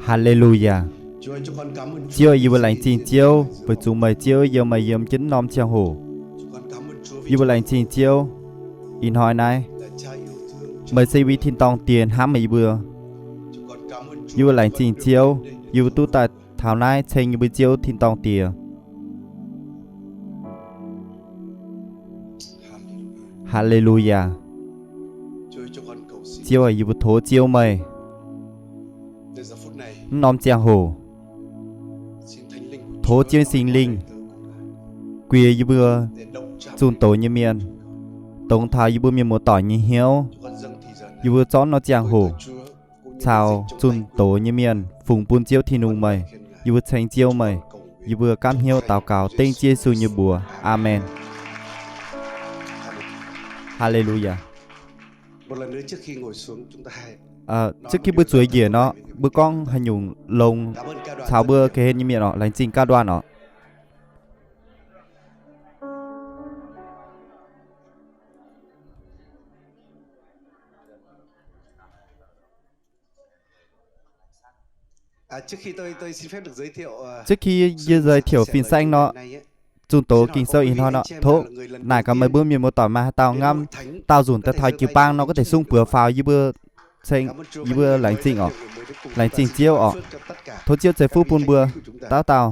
Haa^le^lu^yaa. Ziouv, yie mbuo laengz zingh Ziouv weic zuqc meih Ziouv yiem, meih yiem jienv norm ziangh hoc. Yie mbuo laengz zingh Ziouv, ih hnoi naaiv meih se yie mbuo tin-dorngh Diex hnamv meih yie mbuo. Yie mbuo laengz zingh Ziouv, yie mbuo duqv daaih taux naaiv ceng yie mbuo Ziouv tin-dorngh Diex. Haa^le^lu^yaa. Ziouv, yie mbuo tov Ziouv meih. Mv norm ziangh hoc, tov Ziouv Singx Lingh guiex yie mbuo zunh doz nyei mienh, dongz taux yie mbuo mienh muoz-doic nyei hnyouv. Yie mbuo zorqv norm ziangh hoc caux zunh doz nyei mienh fungx bun Ziouv Tin-Hungh meih. Yie mbuo ceng Ziouv meih. Yie mbuo gaamv hnyouv daux gaux dengv Ziouv Yesu nyei mbuox. Aamen. Haa^le^lu^yaa. Trước khi mbuo zueiz njiec nor, mbuo gorngv haaix nyungc longx caux mbuo ga'hlen nyei mienh oc. Laengz zingh ก้าวด้าน oc. Trước khi yie giới thiệu fin-saeng nor, zunh doz Ging-Sou ih hnoi nor, tov naaic gaax meih mbuo mienh muoz-doic maaih haaix dauh ngamv daauh nzunc daaih taux jiu-baang nor, gorngv deix sung buoz faaux yie mbuo, yie mbuo laengz zingh oc. Laengz zingh Ziouv oc. Tov Ziouv ceix fuqv bun mbuo dauh dauh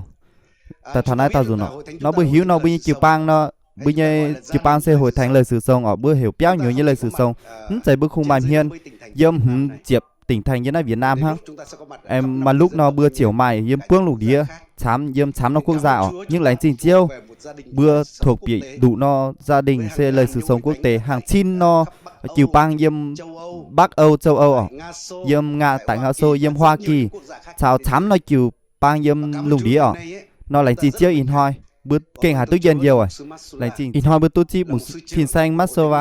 daaih taux naaiv daauh nzunc oc. Nor mbuo hiuv nor mbuo nyei jiu-baang nor, mbuo nyei jiu-baang se Hội Thánh Lời Sự Sống oc. Mbuo heuc biauv nyuoz nyei Lời Sự Sống. Mv zeiz mbuo kungx maaih hmien yiem hmz ziepc tỉnh thành yiem naaiv Việt Nam hnangv. Maaih lukv nor mbuo ziouc maaih yiem buangv lungh ndiev, camv yiem camv norm quốc gia oc. Nhưng laengz zingh Ziouv, mbuo thuộc bieqc nduqc nor gia đình se Lời Sự Sống quốc tế, hàng cin nor jiu-baang yiem Bắc Âu, châu Âu oc, yiem Nga, tại Nga Xô, yiem Hoa Kỳ, caux camv nor jiu-baang yiem lungh ndiev oc. Nor laengz zingh Ziouv ih hnoi mbuo gengh haiz duqv njien-youh. Ih hnoi mbuo duqv zipv fin-saeng Moscow.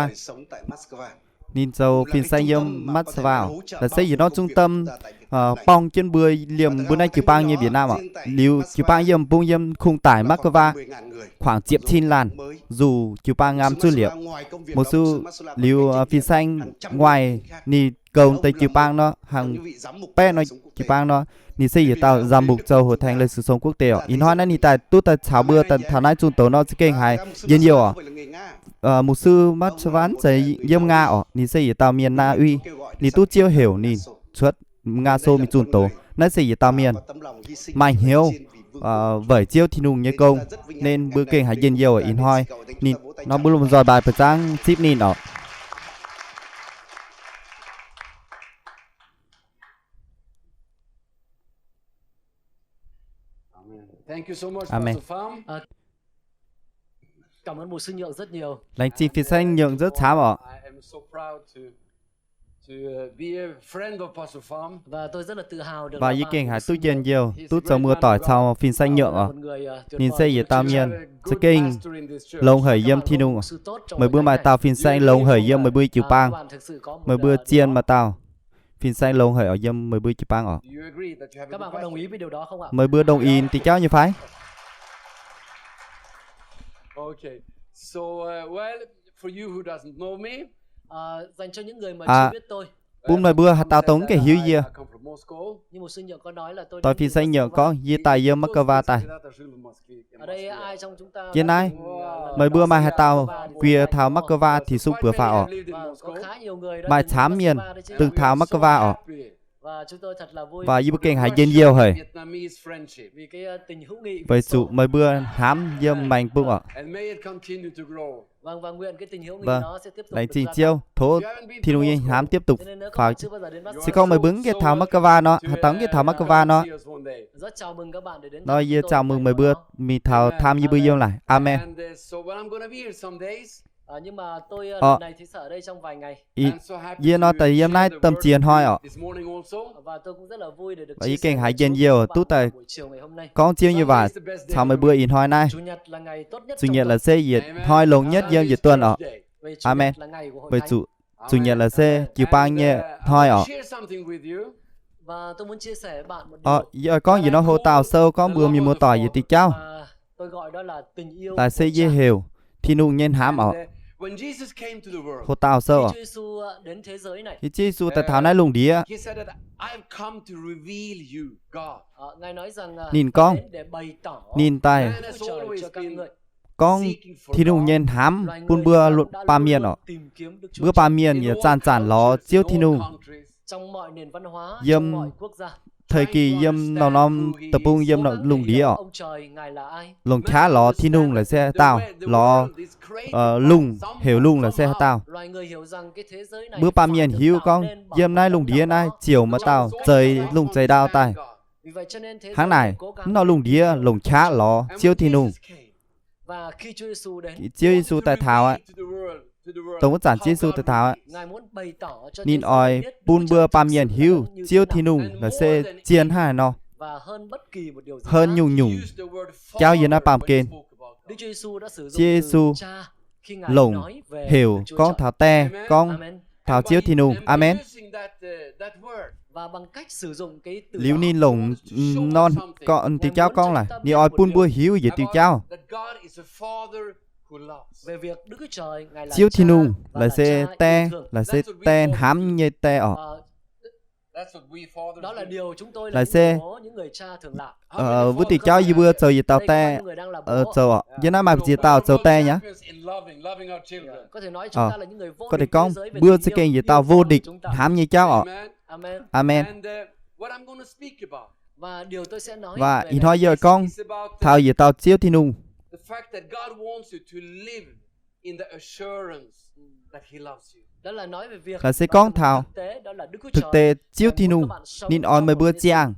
Ninh zoux fin-saeng yiem Moscow oc. Laaix se yietc norm trung tâm borng jienv mbuo liemh mbuo naaiv jiu-baang nyei Việt Nam oc. Liuz jiu-baang yiem bung yiem kungx daic Moscow khoảng ziepc cin laanh, nzuqc jiu-baang ngamv zuqv liepc. Moscow liuz fin-saeng nguaih ninh goux deix jiu-baang nor, hàng baeqv norm jiu-baang nor, ninh se yietc dauh giám mục zoux Hội Thánh Lời Sự Sống quốc tế oc. Ih hnoi naaiv ninh daaih duqv daaih caux mbuo taux naaiv zunh doz nor za'gengh haiz njien-youh oc. Mục sư Moscow zeiz yiem Nga oc, ninh se yietc dauh mienh Na Uy. Ninh duqv Ziouv heuc ninh cuotv Nga Xô mingh zunh doz. Naaiv se yietc dauh mienh maaih hnyouv weic Ziouv Tin-Hungh nyei gong, nên mbuo gengh haiz njien-youh ih hnoi. Ninh nor mbuo lomh nzoih mbaih ba'zangv zipv ninh oc. Aamen. Laengz zingh fin-saeng Nhượng rất camv oc. Và yie gengh haiz duqv njien-youh duqv zoux muoz-doic caux fin-saeng Nhượng oc. Ninh se yietc dauh mienh za'gengh longx haic yiem Tin-Hungh. Meih mbuo maaih dauh fin-saeng longx haic yiem meih mbuo jiu-baang? Meih mbuo zien maaih dauh fin-saeng longx haic oc yiem meih mbuo jiu-baang oc? Meih mbuo đồng ý diuh jauv nyei fai? Bun meih mbuo haaix dauh dongh mv gaengh hiuv yie. Doix fin-saeng Nhượng gorngv, yie daaih yiem Moscow daaih. Yie naaiv, meih mbuo maaih haaix dauh guiex taux Moscow tix sung buoz faaux oc? Maaih camv mienh dongh taux Moscow oc. Và yie mbuo gengh haiz njien-youh haic, weic zuqc meih mbuo hnamv yiem maengx bung oc. Laengz zingh Ziouv, tov Tin-Hungh nyei hnamv tiếp tục faaux. Se gorngv meih mbuo mv gaengh taux Moscow nor, haaix dauh mv gaengh taux Moscow nor, nor yie chào mừng meih mbuo mingh taux tham yie mbuo yiem naaic. Aamen. Yie nor daaih yiem naaiv domh ziex hnoi oc. Yie gengh haiz njien-youh duqv daaih gorngv Ziouv nyei waac caux meih mbuo ih hnoi naaiv. Zuqc nyietc laaix se yietc hnoi longx nhất yiem yietc duonh oc. Aamen. Weic zuqc zuqc nyietc laaix se jiu-baang nyei hnoi oc. Yie oix gorngv yietc norm houv dauh sou gorngv mbuox mienh muoz-doic yietc diuh jauv. Laaix se yie heuc Tin-Hungh nyei hnamv oc. Ho dauh sou, Ziouv Yesu daaih taux naaiv lungh ndiev, ninh gorngv, ninh daaih gorngv Tin-Hungh nyei hnamv bun mbuo baamh mienh orqc. Mbuo baamh mienh yaac zanc-zanc lorz Ziouv Tin-Hungh. Yiem thời kỳ, yiem norm-norm deic-bung, yiem lungh ndiev orqc, longc qaqv lorz Tin-Hungh laaix se haaix dauh, lorz lungh, heuc lungh laaix se haaix dauh. Mbuo baamh mienh hiuv gorngv yiem naaiv lungh ndiev naaiv ziouc maaih dauh zeix lungh zeix ndau daaih. Hnangv naaic, mv norm lungh ndiev longc qaqv lorz Ziouv Tin-Hungh. Ziouv Yesu daaih taux aqv, dongh wuov zanc Ziouv Yesu daaih taux aqv, ninh oix bun mbuo baamh mienh hiuv Ziouv Tin-Hungh laaix se zien hnangv haaix nor, hơn nyungc-nyungc jauv yiem naaiv baamh gen. Ziouv Yesu longc heuc gorngv taux die, gorngv taux Ziouv Tin-Hungh. Aamen. Liuz ninh longc norm diuh jauv gorngv laaix, ninh oix bun mbuo hiuv yietc diuh jauv. Ziouv Tin-Hungh laaix se die, laaix se die hnamv nyei die orqc. Laaix se wuov diuh jauv yie mbuo zoux yietc dauh die zoux orqc. Yiem naaiv maaih ziex dauh zoux die nyei. Gorngv taux gorngv mbuo za'gengh yietc dauh vô địch hnamv nyei jauv orqc. Aamen. Waac ih hnoi yie oix gorngv taux yietc dauh Ziouv Tin-Hungh. Laaix se gorngv taux thực tế Ziouv Tin-Hungh ninh oix meih mbuo ziangh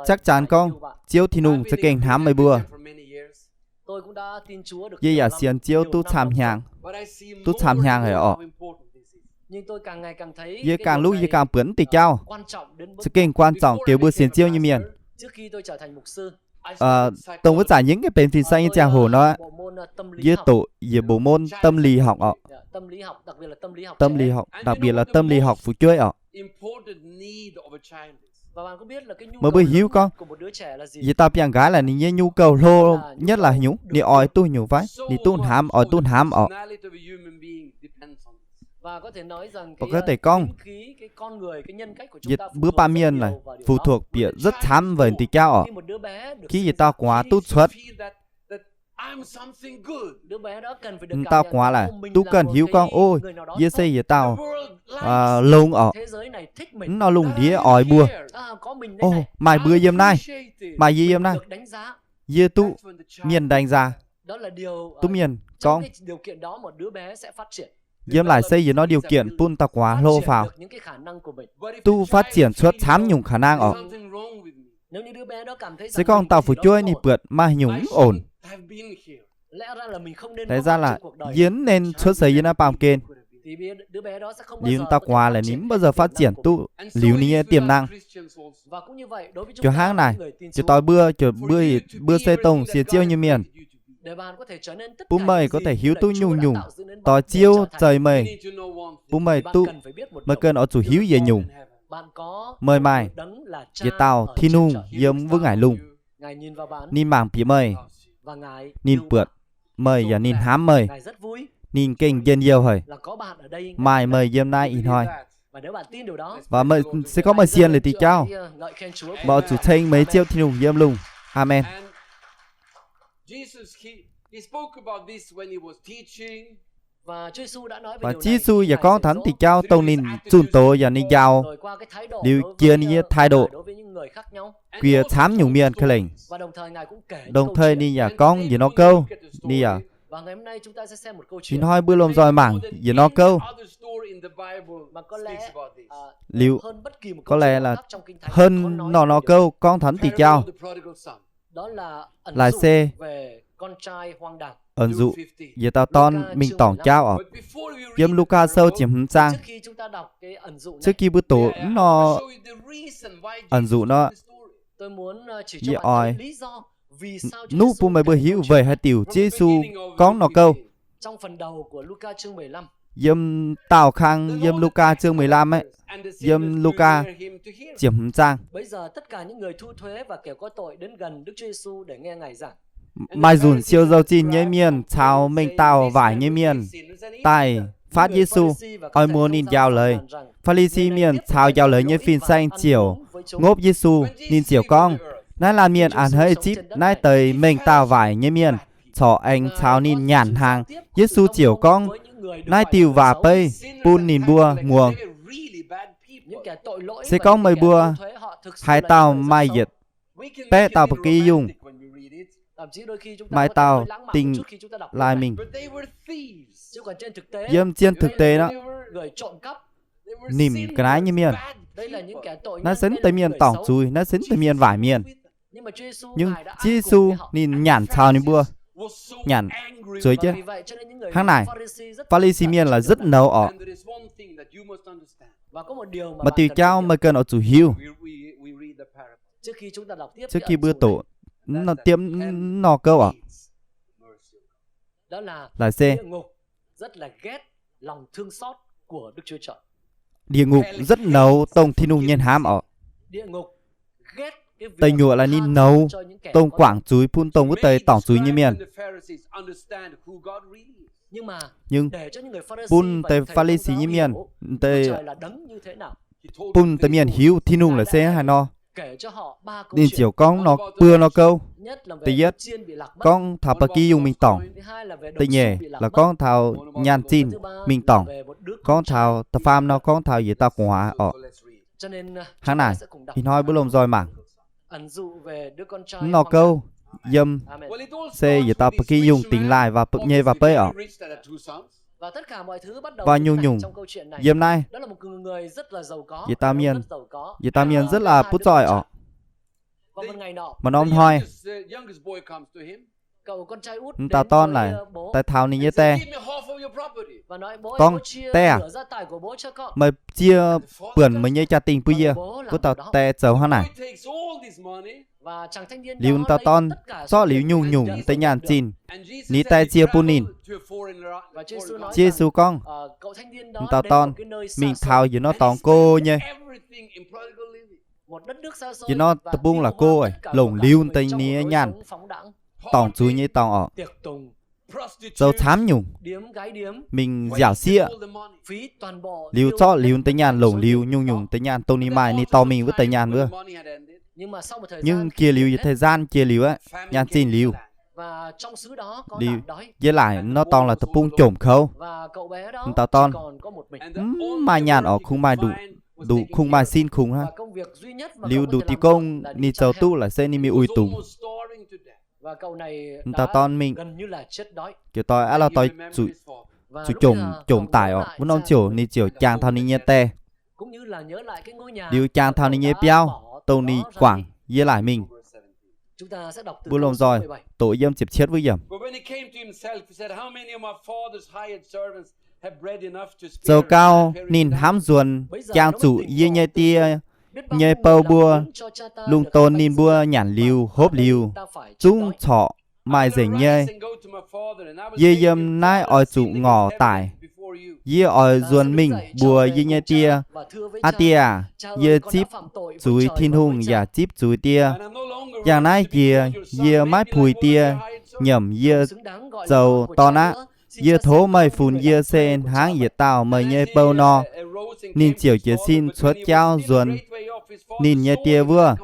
chắc chắn gorngv Ziouv Tin-Hungh za'gengh hnamv meih mbuo. Yie yaac sienx Ziouv duqv camv hnyangx, duqv camv hnyangx haic orqc. Yie ganh luv yie ganh buatc wuov diuh jauv za'gengh quan trọng deix mbuo sienx Ziouv nyei mienh. Dongh wuov zanc yie mv gaengh benx fin-saeng nyei ziangh hoc nor, yie doqc yietc mbuo môn tâm lý học orqc. Tâm lý học, đặc biệt là tâm lý học fu'jueiv orqc. Meih mbuo hiuv gorngv yietc dauh biangh nqaaix laaix ninh nyei nhu cầu hlo nhất là haaix nyungc, ninh oix duqv haaix nyungc fai ninh duqv hnamv, oix duqv hnamv orqc. Có thể gorngv mbuo baamh mienh naaic phụ thuộc bieqc rất camv weic diuh jauv orqc. Khi yietc dauh gu'nguaaz duqv cuotv, dauh gu'nguaaz laaix duqv ganh hiuv gorngv, ov, yie se yietc dauh longx orqc. Mv norm lungh ndiev oix mbuo, ov, maaih mbuo yiem naaiv, maaih yie yiem naaiv, yie duqv mienh đánh giá, duqv mienh gorngv. Yiem naaic se yietc norm điều kiện bun dauh gu'nguaaz hlo faaux, duqv phát triển cuotv camv nyungc khả năng orqc. Se gorngv dauh fu'jueiv ninh buatc maaih haaix nyungc mv ổn, lẽ ra laaix yie mv nên cuotv seix yiem naaiv baamh gen. Liuz dauh gu'nguaaz laaix ninh mv bao giờ phát triển duqv liuz ninh nyei tiềm năng. Ziouc hnangv naaic, ziouc doix mbuo, ziouc mbuo, mbuo se dongh sienx Ziouv nyei mienh, bun meih có thể hiuv duqv nyungc-nyungc doix Ziouv zeix meih, bun meih duqv, meih cần oix zuqc hiuv yietc nyungc. Meih maaih yietc dauh Tin-Hungh yiem wuov ngaengc lungh. Ninh mangc bieqc meih, ninh buatc meih yaac ninh hnamv meih. Ninh gengh njien-youh haic maaih meih yiem naaiv ih hnoi. Waac se gorngv meih sienx liuz diuh jauv, meih oix zuqc ceng meih nyei Ziouv Tin-Hungh yiem lungh. Aamen. Waac Ziouv Yesu yaac gorngv taux diuh jauv dongh ninh zunh doz yaac ninh njaaux, liuz jiex ninh nyei thái độ, guiex camv nyungc mienh ka'lengc. Đồng thời ninh yaac gorngv yietc norm gouv, ninh yaac, ih hnoi mbuo lomh nzoih mangc yietc norm gouv. Liuz có lẽ là hơn norm-norm gouv gorngv taux diuh jauv, laaix se ẩn dụ yietc dauh dorn mingh dorngc jauv orqc. Yiem Lugaa Sou ziepc hmz zaang, trước khi mbuo doqc mv norm ẩn dụ nor, yie oix nuqv bun meih mbuo hiuv weic haaix diuc Ziouv Yesu gorngv norm gouv. Yiem daauh kang yiem Lugaa chương mười lăm aeqv, yiem Lugaa ziepc hmz zaang. Maaih nzunc siou nzou-zinh nyei mienh caux mengh dauh waaic nyei mienh daaih faatv Yesu, oix muangx ninh njaaux leiz. Faa^li^si Mienh caux njaaux leiz nyei fin-saeng ziouc ngopv Yesu. Ninh ziouc gorngv, Naaiv laanh mienh a'hneiv zipv naaiv deix mengh dauh waaic nyei mienh corc aengx caux ninh nyanc hnaangx. Yesu ziouc gorngv, Naaiv diuh waac-beiv bun ninh mbuo muangx. Se gorngv meih mbuo haaix dauh maaih yietc baeqv dauh ba'gi yungh, maaih dauh dingh laaih mingh. Yiem zien thực tế nor, ninh ga'naaiv nyei mienh. Naaiv se deix mienh dorngc zuiz, naaiv se deix mienh waaic mienh. Nhưng Ziouv Yesu ninh nyanc caux ninh mbuo, nyanc zueiz jienv. Hnangv naaic, Faa^li^si Mienh laaix rất nấu orqc. Maaih diuh jauv meih cần oix zuqc hiuv. Trước khi mbuo doqc diemv nor gouv orqc, laaix se địa ngục rất nấu dongh Tin-Hungh nyei hnamv orqc. Deic nyuoqc laaix ninh nấu dongh guangc zuiz bun dongh wuov deix dorngc zuiz nyei mienh. Nhưng bun deix Faa^li^si nyei mienh, bun deix mienh hiuv Tin-Hungh laaix se haaix nor. Ninh ziouc gorngv nor, buo nor gouv. Da'yietv, gorngv taux ba'gi yungh mingh dorngc. Da'nyeic laaix gorngv taux nyaanh zinh mingh dorngc. Gorngv taux da'faam nor gorngv taux yietc dauh gu'nguaaz orqc. Hnangv naaic, ih hnoi mbuo lomh nzoih mangc nor gouv yiem se yietc dauh ba'gi yungh dingx laaih nyei waac-beiv orqc. Waac nyungc-nyungc yiem naaiv, yietc dauh mienh, yietc dauh mienh rất là butv zoih orqc. Maaih norm hnoi, m'dauh dorn laaix daaih taux ninh nyei die, gorngv, Die aac, meih zie buonc meih nyei jaa-dingh bun yie. Wuov dauh die zoux hnangv naaic. Liuz m'dauh dorn zorqv liuz nyungc-nyungc deix nyaanh zinh, ninh die zie bun ninh. Ziouv Yesu gorngv, M'dauh dorn, mingh taux yietc norm dorngx go nyei, yietc norm deic-bung la'guaih, longc liuz deix ninh nyei nyaanh, dorngc zuiz nyei dorngx orqc, zoux camv nyungc, mingh nziaauc sieqv, liuz zorqv liuz deix nyaanh, longc liuz nyungc-nyungc deix nyaanh dongh ninh maaih, ninh dorh mingh wuov deix nyaanh wuov. Nhưng jiex liuz yietc thời gian jiex liuz aqv, nyaanh zinh liuz, liuz, yie laaic norm dorngx laaix deic-bung jomc kouv. M'dauh dorn mv maaih nyaanh orqc, kungx maaih nduqc, nduqc kungx maaih sin kungx hnangv. Liuz nduqc diuh gong ninh zoux duqv laaix se ninh mingh uix dungz. M'dauh dorn mingh, ziouc doix aqv, lauh doix zuqc jomc, jomc daic orqc. Wuov norm ziouc ninh ziouc jangx taux ninh nyei die, liuz jangx taux ninh nyei biauv, dongh ninh guangc yie laaic mingh. Mbuo lomh nzoih doqc yiem ziepc cietv wuov yiemc. Zoux gau ninh hnamv nzuonx jangx zuqc yie nyei die nyei bou mbuo, lungh donx ninh mbuo nyanc liuz hopv liuz, zungv corc maaih nzengc nyei. Yie yiem naaiv oix zuqc ngorc daic. Yie oix nzuonx mingh mbuox yie nyei die, Aa Die aac, yie zipv zuiz Tin-Hungh yaac zipv zuiz die. Yangh naaiv njiec yie maiv puix die nyiemc yie zoux dorn aqv. Yie tov meih funx yie se hnangv yietc dauh meih nyei bou nor. Ninh ziouc jiez sin cuotv jauv nzuonx ninh nyei die wuov,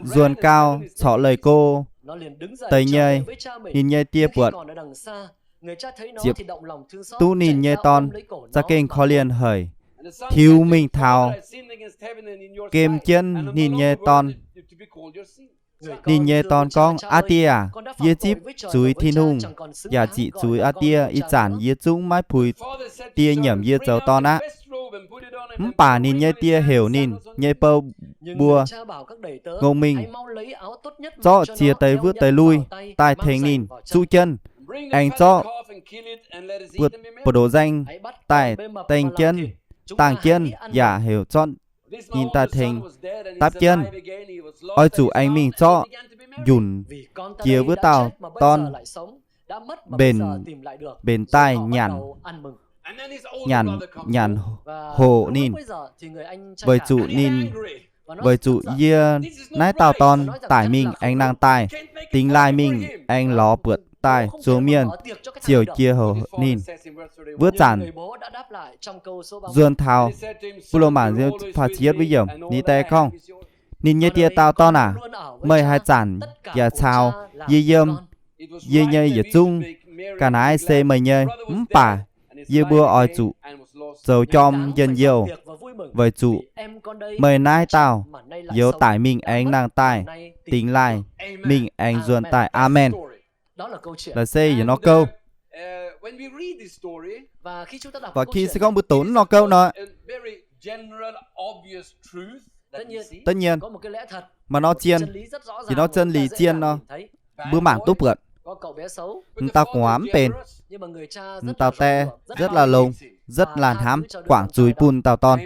nzuonx gau corc leih go deix nyei. Ninh nyei die buatc, ziepc duqv ninh nyei dorn, za'gengh korv-lienh haic, tiux mingh taux, gem jienv ninh nyei dorn. Ninh nyei dorn gorngv, Aa Die aac, yie zipv zuiz Tin-Hungh yaac ziqc zuiz aa die. Ih zanc yie zungv maiv puix die nyiemc yie zoux dorn aqv. Mv baac ninh nyei die heuc ninh nyei bou mbuo, Ngongh mingh zorqv ziex deix wuov deix lui daaih tengx ninh zuqv jienv, aengx zorqv buoz-ndoqv nzaeng daaih dengh jienv, dangh jienv, yaac heuc zorqv ninh daaih tengx dapv jienv. Oix zuqc aengx mingh zorqv njunc jiex wuov dauh dorn mbenc, mbenc daaih nyanc, nyanc, nyanc hoqc ninh, weic zuqc ninh Weic zuqc yie naaiv dauh dorn daic mingh aengx nangh daaih, dingx laaih mingh aengx lorz buatc daaih zuangx mienh ziouc jiex houc ninh. Wuov zanc nzuonx taux mbuo loz-maanc faah ziepc yietv wuov yiemc, ninh die gorngv, ninh nyei die dau, Dorn aac, meih haaix zanc yaac caux yie yiem. Yie nyei yietc zungv ga'naaiv se meih nyei, mv baac yie mbuo oix zuqc zoux jorm njien-youh, weic zuqc meih naaiv dauh youz daic mingh aengx nangh daaih, dingx laaih mingh aengx nzuonx daaih. Aamen. Laaix se yietc norm gouv. Ba'gi se gorngv mbuo doqc wuov norm gouv nor, da'nyeic, maaih norm zien, yietc norm zien liz zien nor, mbuo mangc duqv buatc. M'dauh gu'nguaaz mv benx, m'dauh die rất là longx, rất là hnamv, guangc zuiz bun m'dauh dorn.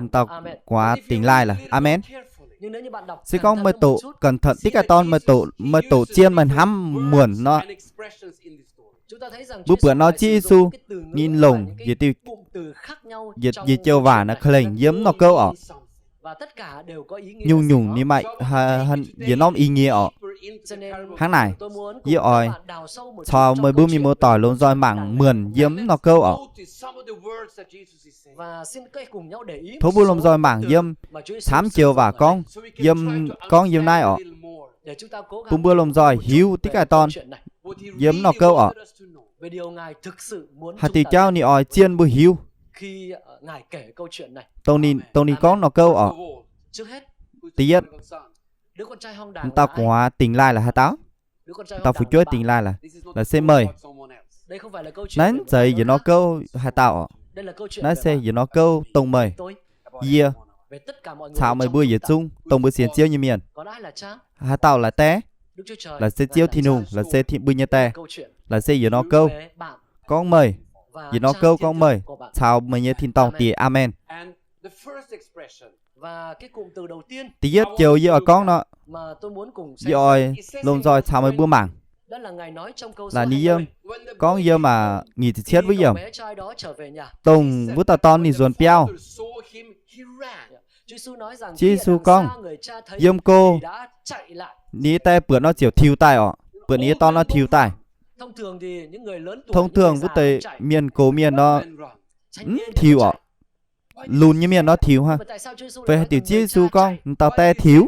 M'dauh gu'nguaaz dingx laaih laaix. Aamen. Se gorngv meih doqc cẩn thận diqv gaax dorn, meih doqc, meih doqc zien, meih hnamv muonc nor, mbuo buatc nor Ziouv Yesu, ninh longc yietc, yietc jouh waac naaiv ka'lengc yiem norm gouv oc. Nyungc-nyungc ninh maaih yietc norm ý nghĩa oc. Hnangv naaic, yie oix caux meih mbuo mienh muoz-doic lomh nzoih mangc muonc yiem norm gouv oc. Tov mbuo lomh nzoih mangc yiem, camv joux waac gorngv yiem, gorngv yiem naaiv oc, bun mbuo lomh nzoih hiuv diqv gaax dorn yiem norm gouv oc. Haaix diuc jauv ninh oix zien mbuo hiuv dongh ninh gorngv norm gouv oc. Da'yietv, m'dauh gu'nguaaz dingx laaih laaix haaix dauh? M'dauh fu'jueiv dingx laaih laaix, laaix se meih. Naaiv mv zeiz yietc norm gouv haaix dauh oc. Naaiv se yietc norm gouv dongh meih, yie, caux meih mbuo yietc zungv dongh mbuo sienx Ziouv nyei mienh. Haaix dauh laaix die? Laaix se Ziouv Tin-Hungh, laaix se mbuo nyei die. Laaix se yietc norm gouv gorngv meih, yietc norm gouv gorngv meih caux meih nyei tin-dorngh Die. Aamen. Da'yietv joux yie oix gorngv nor, yie oix lomh nzoih caux meih mbuo mangc. Laaix ninh yiem, gorngv yiem aac nyic ziepc cietv wuov yiemc, dongh wuov dauh dorn ninh nzuonx biauv. Ziouv Yesu gorngv, yiem go ninh nyei die buatc nor ziouc tiux daaih oc, buatc ninh nyei dorn nor tiux daaih. Tong-thường wuov deix mienh gox mienh nor mv tiux oc. Lunx nyei mienh nor tiux hnangv. Weic haaix diuc Ziouv Yesu gorngv m'dauh die tiux?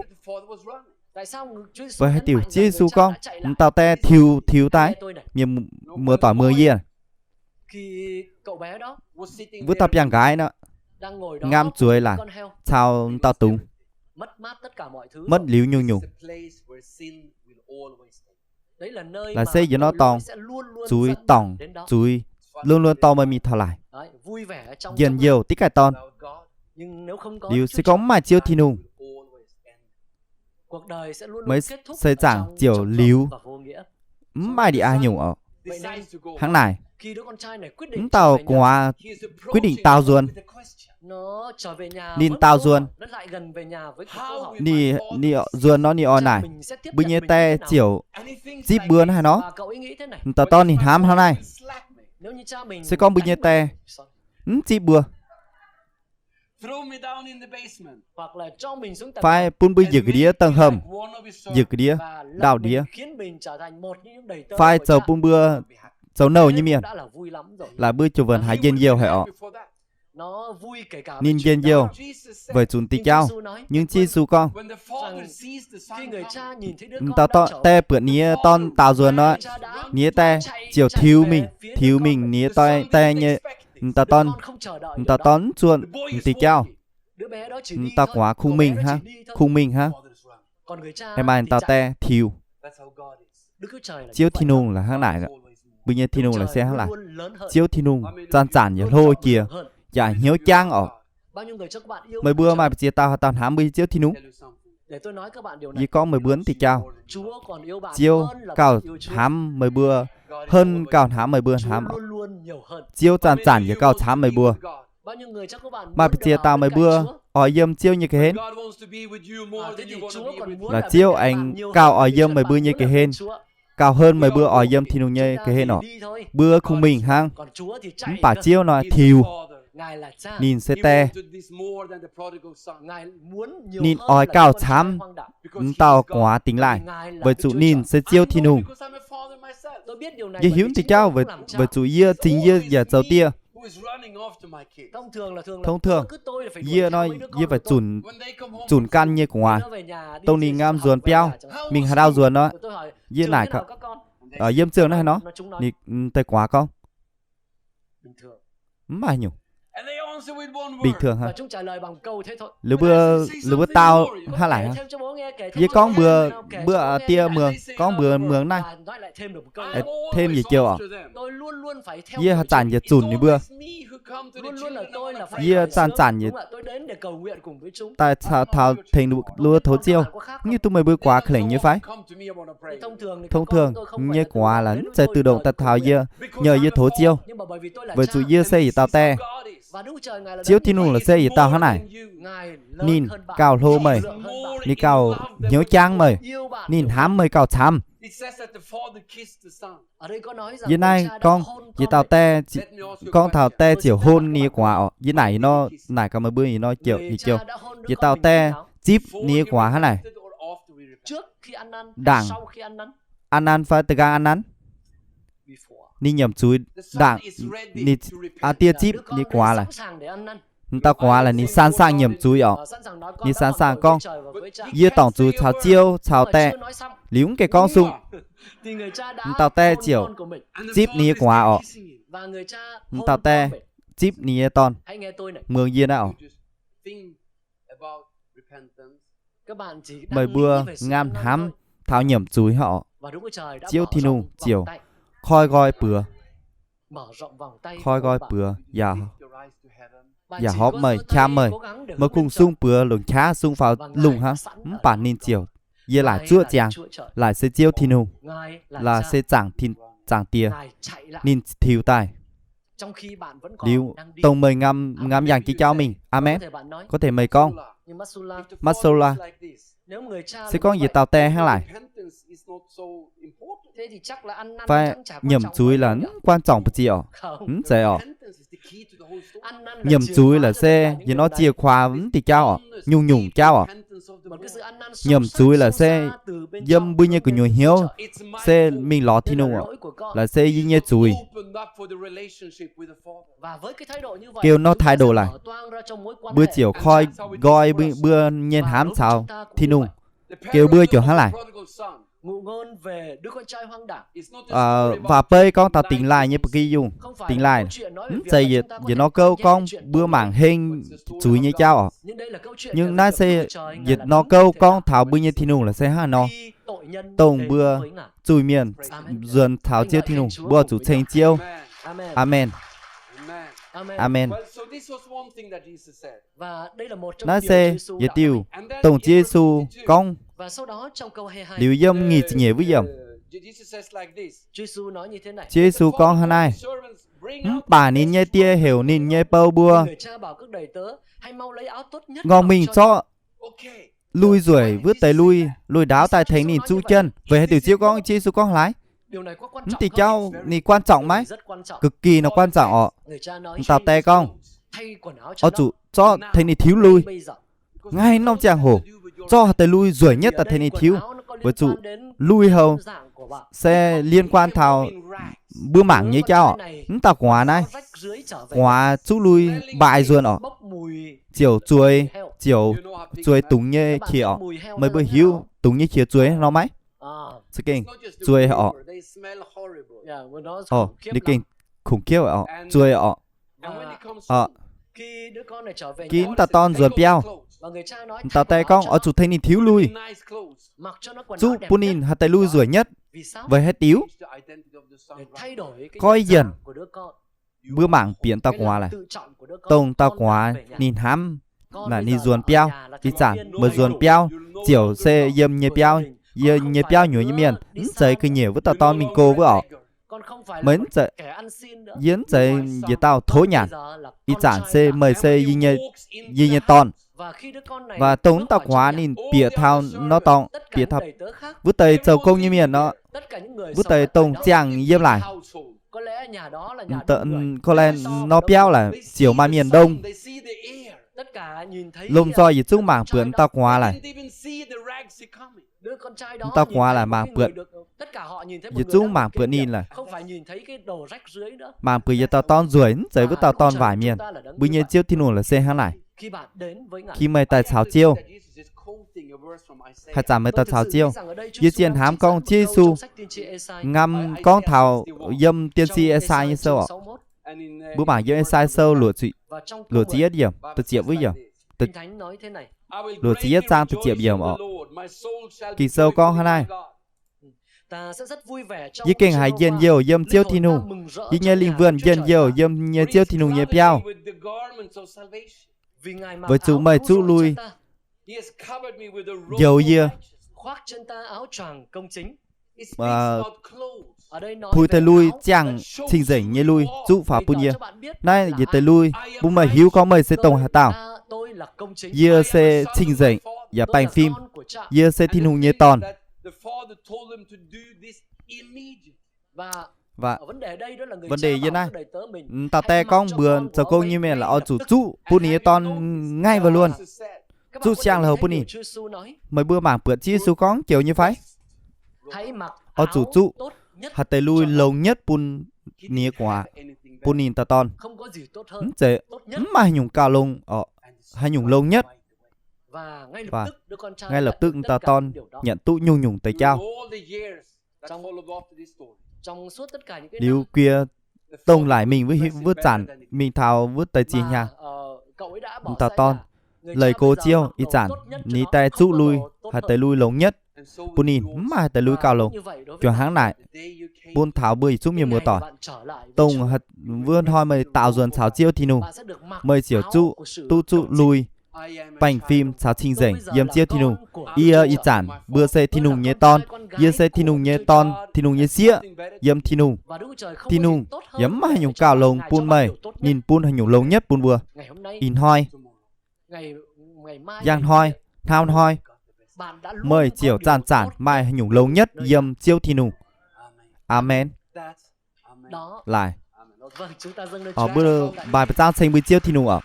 Weic haaix diuc Ziouv Yesu gorngv m'dauh die tiux, tiux daaih? Mienh muoz-doic muoz-yie, wuov dauh biangh nqaaix nor, ngamv zueiz laaix caux m'dauh dungz, muotv liuz nyungc-nyungc. Laaix se yietc norm dorngx, zuiz dorngc, zuiz luôn luôn dorh meih mingh taux laaic. Njien-youh diqv gaax dorn. Liuz se gorngv mv maaih Ziouv Tin-Hungh, meih seix zaangc ziouc liuz, mv maaih ndie-aa nyungc oc. Hnangv naaic, mv dauh gu'nguaaz quyết định daaux nzuonx. Ninh daaux nzuonx, ninh, ninh nzuonx nor ninh oix naaic, mbuo nyei die ziouc zipv mbuo hnangv haaix nor? M'dauh dorn ninh hnamv hnangv naaiv. Se gorngv mbuo nyei die mv zipv mbuo, fai bun mbuo njiec ga'ndiev dangh hemh, njiec ga'ndiev, ndaauh ndiev, fai zoux bun mbuo zoux nouh nyei mienh, laaix mbuo ziouc wuonc haiz njien-youh haic oc. Ninh njien-youh weic zuqc diuh jauv. Nhưng Ziouv Yesu gorngv, m'dauh die buatc ninh nyei dorn daaux nzuonx nor, ninh nyei die ziouc tiux mingh, tiux mingh ninh nyei die, die nyei, m'dauh dorn, m'dauh dorn mv zuonc m'diuh jauv. M'dauh gu'nguaaz kungx mingh hnangv, kungx mingh hnangv. Aengx maaih m'dauh die tiux. Ziouv Tin-Hungh laaix hnangv naaic. Mbuo nyei Tin-Hungh laaix se hnangv naaic. Ziouv Tin-Hungh zanc-zanc yaac hlo jiex, yaac hnyouv jangv oc. Meih mbuo maaih ba'ziex dauh haaix dauh hnamv mbuo nyei Ziouv Tin-Hungh? Yie gorngv meih mbuo mv diuh jauv, Ziouv gauh hnamv meih mbuo, hơn gauh hnamv meih mbuo hnamv oc. Ziouv zanc-zanc yaac gauh camv meih mbuo. Maaih ba'ziex dauh meih mbuo oix yiem Ziouv nyei ga'hlen, laaix Ziouv aengx gauh oix yiem meih mbuo nyei ga'hlen, gauh hơn meih mbuo oix yiem Tin-Hungh nyei ga'hlen oc. Mbuo kungx mingh hnangv. Mv baac Ziouv nor tiux. Ninh se die. Ninh oix gauh camv m'dauh gu'nguaaz dingx laaih, weic zuqc ninh se Ziouv Tin-Hungh. Yie hiuv diuh jauv weic zuqc yie, zingh yie yaac zoux dieh. Tong thường, yie nor, yie faix zunc gan nyei gu'nguaaz, dongh ninh ngamv nzuonx biauv, mingh haaix ndau nzuonx nor, yie naaic, yiem ziouh naaiv haaix nor, ninh deix gu'nguaaz gorngv, mv maaih nyungc. Bình thường, ninh mbuo dau hnangv naaic, yie gorngv mbuox mbuo die muangx, gorngv mbuox muangx naaiv, thêm yietc joux oc. Yie haaix zanc yietc zunc ninh mbuo. Yie zanc-zanc daaih taux tengx ninh mbuo tov Ziouv. Mv hiuv duqv meih mbuo guaax ka'lengc nyei fai? Tong thường, ninh nyei gu'nguaaz laaix mv zeiz tự động daaih taux yie, nyei yie tov Ziouv, weic zuqc yie se yietc dauh die. Ziouv Tin-Hungh laaix se yietc dauh hnangv naaic. Ninh gauh hlo meih, ninh gauh hnyouv jangv meih, ninh hnamv meih gauh camv. Yie naaiv gorngv yietc dauh die, gorngv taux die ziouc hôn ninh nyei gu'nguaaz oc. Yie naaic nor, naaic gaax meih mbuo yietc joux, yietc dauh die zipv ninh nyei gu'nguaaz hnangv naaic. Ndaangc, aa nan fai da'nqaang aa nan, ninh nyiemc zuiz ndaangc, ninh, aa, die zipv ninh nyei gu'nguaaz laaix. M'dauh gu'nguaaz laaix ninh sẵn sàng nyiemc zuiz oc. Ninh sẵn sàng gorngv, yie dorngc zuiz caux Ziouv caux die. Liuz mv gaengh gorngv sung, m'dauh die ziouc zipv ninh nyei gu'nguaaz oc. M'dauh die zipv ninh nyei dorn. Muangx yie naaiv oc. Meih mbuo ngamv hnamv taux nyiemc zuiz hnangv oc. Ziouv Tin-Hungh ziouc koi nqoi buoz, koi nqoi buoz, yaac horpc meih, qam meih. Meih kungx sung buoz longc qaqv sung faaux lungh hnangv, mv baac ninh ziouc, yie laaic zuoqv ziangx, laaic se Ziouv Tin-Hungh, laaic se Zaangc Tin, Zaangc Diex, ninh tiux daaih. Liuz dongh meih ngamv, ngamv yangh jiex jauv mingh. Aamen. Có thể meih gorngv, Marcella, se gorngv yietc dauh die hnangv laaic, fai nyiemc zuiz laaix mv quan trọng mbu'ziex oc? Mv zeiz oc. Nyiemc zuiz laaix se yietc norm chìa khóa mv diuh jauv oc, nyungc-nyungc jauv oc. Nyiemc zuiz laaix se yiem mbuo nyei gu'nyuoz hnyouv se mingh lorz Tin-Hungh oc, laaix se yie nyei zuiz. Gengh nor thái độ laaix, mbuo ziouc koi nqoi mbuo nyei hnamv caux Tin-Hungh. Gengh mbuo ziouc hnangv laaic. Waac beiv gorngv taux dingx laaih nyei ba'gi yungh. Dingx laaih mv zeiz yietc norm gouv gorngv mbuo mangc heng zuiz nyei jauv oc. Nhưng naaiv se yietc norm gouv gorngv taux mbuo nyei Tin-Hungh laaix se hnangv nor, dongh mbuo zuiz-mienh nzuonx taux Ziouv Tin-Hungh, mbuo zuqc ceng Ziouv. Aamen. Aamen. Naaiv se yietc diuh dongh Ziouv Yesu gorngv. Liuz yiem nyic ziepc nyeic wuov yiemc, Ziouv Yesu gorngv hnangv naaiv, mv baac ninh nyei die heuc ninh nyei bou mbuo, ngorc mingh zorqv lui nzueic wuov deix lui, lui ndaauv daaih tengx ninh zuqv jienv. Weic haaix diuc Ziouv gorngv, Ziouv Yesu gorngv hlaaix? Mv diuh jauv ninh quan trọng maiv? Cực kỳ nor quan trọng oc. M'dauh die gorngv, oix zuqc zorqv tengx ninh tiux lui. Nqaih norm ziangh hoc, zorqv haaix deix lui nzueic nyetv daaih tengx ninh tiux, weic zuqc lui houc se liên quan taux mbuo mangc nyei jauv oc. Mv dauh gu'nguaaz naaiv, gu'nguaaz zuqv lui mbaai nzuonx oc, ziouc zueiz, ziouc zueiz dungz nyei qiex oc. Meih mbuo hiuv dungz nyei qiex zueiz nor maiv? Za'gengh zueiz oc. Ninh gengh khủng khiếp oc, zueiz oc. Gin mv dauh dorn nzuonx biauv, m'dauh die gorngv oix zuqc tengx ninh tiux lui, zuqv bun ninh haaix deix lui nzueic nyetv. Weic haaix diuc? Goiv yienc mbuo mangc bieqc dauh gu'nguaaz laaix, dongh dauh gu'nguaaz ninh hnamv naaic ninh nzuonx biauv. Ih zanc meih nzuonx biauv ziouc se yiem nyei biauv, yiem nyei biauv nyuoz nyei mienh, mv zeiz ga'nyiec wuov dauh dorn mingh go wuov oc. Meih, yie mv zeiz yietc dauh tov nyanc. Ih zanc se meih se yie nyei dorn. Và dongh wuov dauh gu'nguaaz ninh bieqc taux nor dorngx, bieqc taux wuov deix zoux gong nyei mienh nor, wuov deix dongh ziangh yiem laic, Koi lengh nor biauv laic ziouc maaih mienh ndongh. Lomh nzoih yietc zungv mangc buatc dauh gu'nguaaz laic. Dauh gu'nguaaz laic mangc buatc, yietc zungv mangc buatc ninh laic. Mangc buatc yietc dauh dorn nzueic, mv zeiz wuov dauh dorn waaic mienh. Mbuo nyei Ziouv Tin-Hungh la'se hnangv naaic. Khi meih daaih caux Ziouv, haaix zanc meih daaih caux Ziouv, yie zien hnamv gorngv Ziouv Yesu ngam gorngv taux yiem Tiên tri Ê-sai nyei sou oc. Mbuo mangc yiem Ê-sai sou luoqc ziepc yietv yiemc, da'ziepc wuov yiemc, luoqc ziepc yietv zaang da'ziepc yiemc oc. Ging-Sou gorngv hnangv naaiv, Yie gengh haiz njien-youh yiem Ziouv Tin-Hungh. Yie nyei lingh wuonh njien-youh yiem nyei Ziouv Tin-Hungh nyei biauv, weic zuqc meih zuqv lui njoux yie, pui deix lui ziangh cing-nzengc nyei lui zuqv faaux bun yie. Naaiv yietc deix lui bun meih hiuv gorngv meih se dongh haaix dauh. Yie se cing-nzengc yaac baengh fim. Yie se Tin-Hungh nyei Dorn. Vấn đề yiem naaiv, dauh die gorngv mbuox zoux gong nyei mienh laaix oix zuqc zuqv bun ninh nyei dorn ngaih waac luonh, zuqv siang-la'houh bun ninh. Meih mbuo mangc buatc Ziouv Yesu gorngv joux nyei fai? Oix zuqc zuqv haaix deix lui longx nhất bun ninh nyei gu'nguaaz, bun ninh dauh dorn. Mv zeiz, mv maaih haaix nyungc gauh longx oc. Haaix nyungc longx nhất? Ngay lập tức dauh dorn nyanc duqv nyungc-nyungc deix jauv. Liuz guiex dongh laic mingh wuov zanc mingh taux wuov deix ziex hnyangx, dauh dorn leih gox Ziouv ih zanc, ninh daaih zuqv lui haaix deix lui longx nhất bun ninh, mv maaih haaix deix lui gauh longx. Juangc hnangv naaic, bun taux mbuo yietc zungv mienh muoz-doic, dongh wuov hnoi meih daaux nzuonx caux Ziouv Tin-Hungh, meih ziouc zuqv, duqv zuqv lui baengh fim caux cing-nzengc yiem Ziouv Tin-Hungh. Yie ih zanc mbuo se Tin-Hungh nyei dorn. Yie se Tin-Hungh nyei dorn, Tin-Hungh nyei sieqv yiem Tin-Hungh. Tin-Hungh yaac mv maaih haaix nyungc gauh longx bun meih, ninh bun haaix nyungc longx nhất bun mbuo. Ih hnoi, yaang hnoi, hnau hnoi, meih ziouc zanc-zanc maaih haaix nyungc longx nhất yiem Ziouv Tin-Hungh. Aamen. Laaix, mbuo mbaih buoz zaangv ceng mbuo Ziouv Tin-Hungh oc.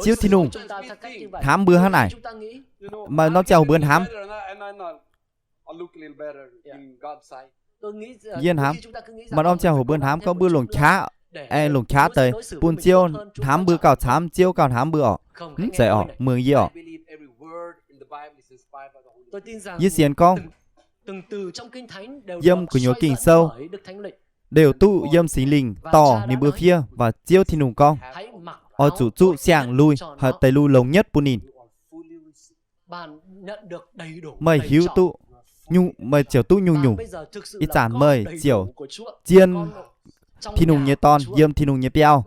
Ziouv Tin-Hungh hnamv mbuo hnangv naaic. Maaih norm ziangh hoc mbuo hnamv, yie hnamv, maaih norm ziangh hoc mbuo hnamv gorngv mbuo longc qaqv, aengx longc qaqv deix bun Ziouv hnamv mbuo gauh camv, Ziouv gauh hnamv mbuo oc. Mv zeiz oc, muangx yie oc. Yie sienx gorngv yiem gu'nyuoz Ging-Sou, đều duqv yiem Singx Lingh dorh ninh mbuo fiev, waac Ziouv Tin-Hungh gorngv, oix zuqc zuqv siang-lui haaix deix lui longx nhất bun ninh. Meih hiuv duqv, meih ziouc duqv nyungc-nyungc. Ih zanc meih ziouc zien Tin-Hungh nyei dorn yiem Tin-Hungh nyei biauv.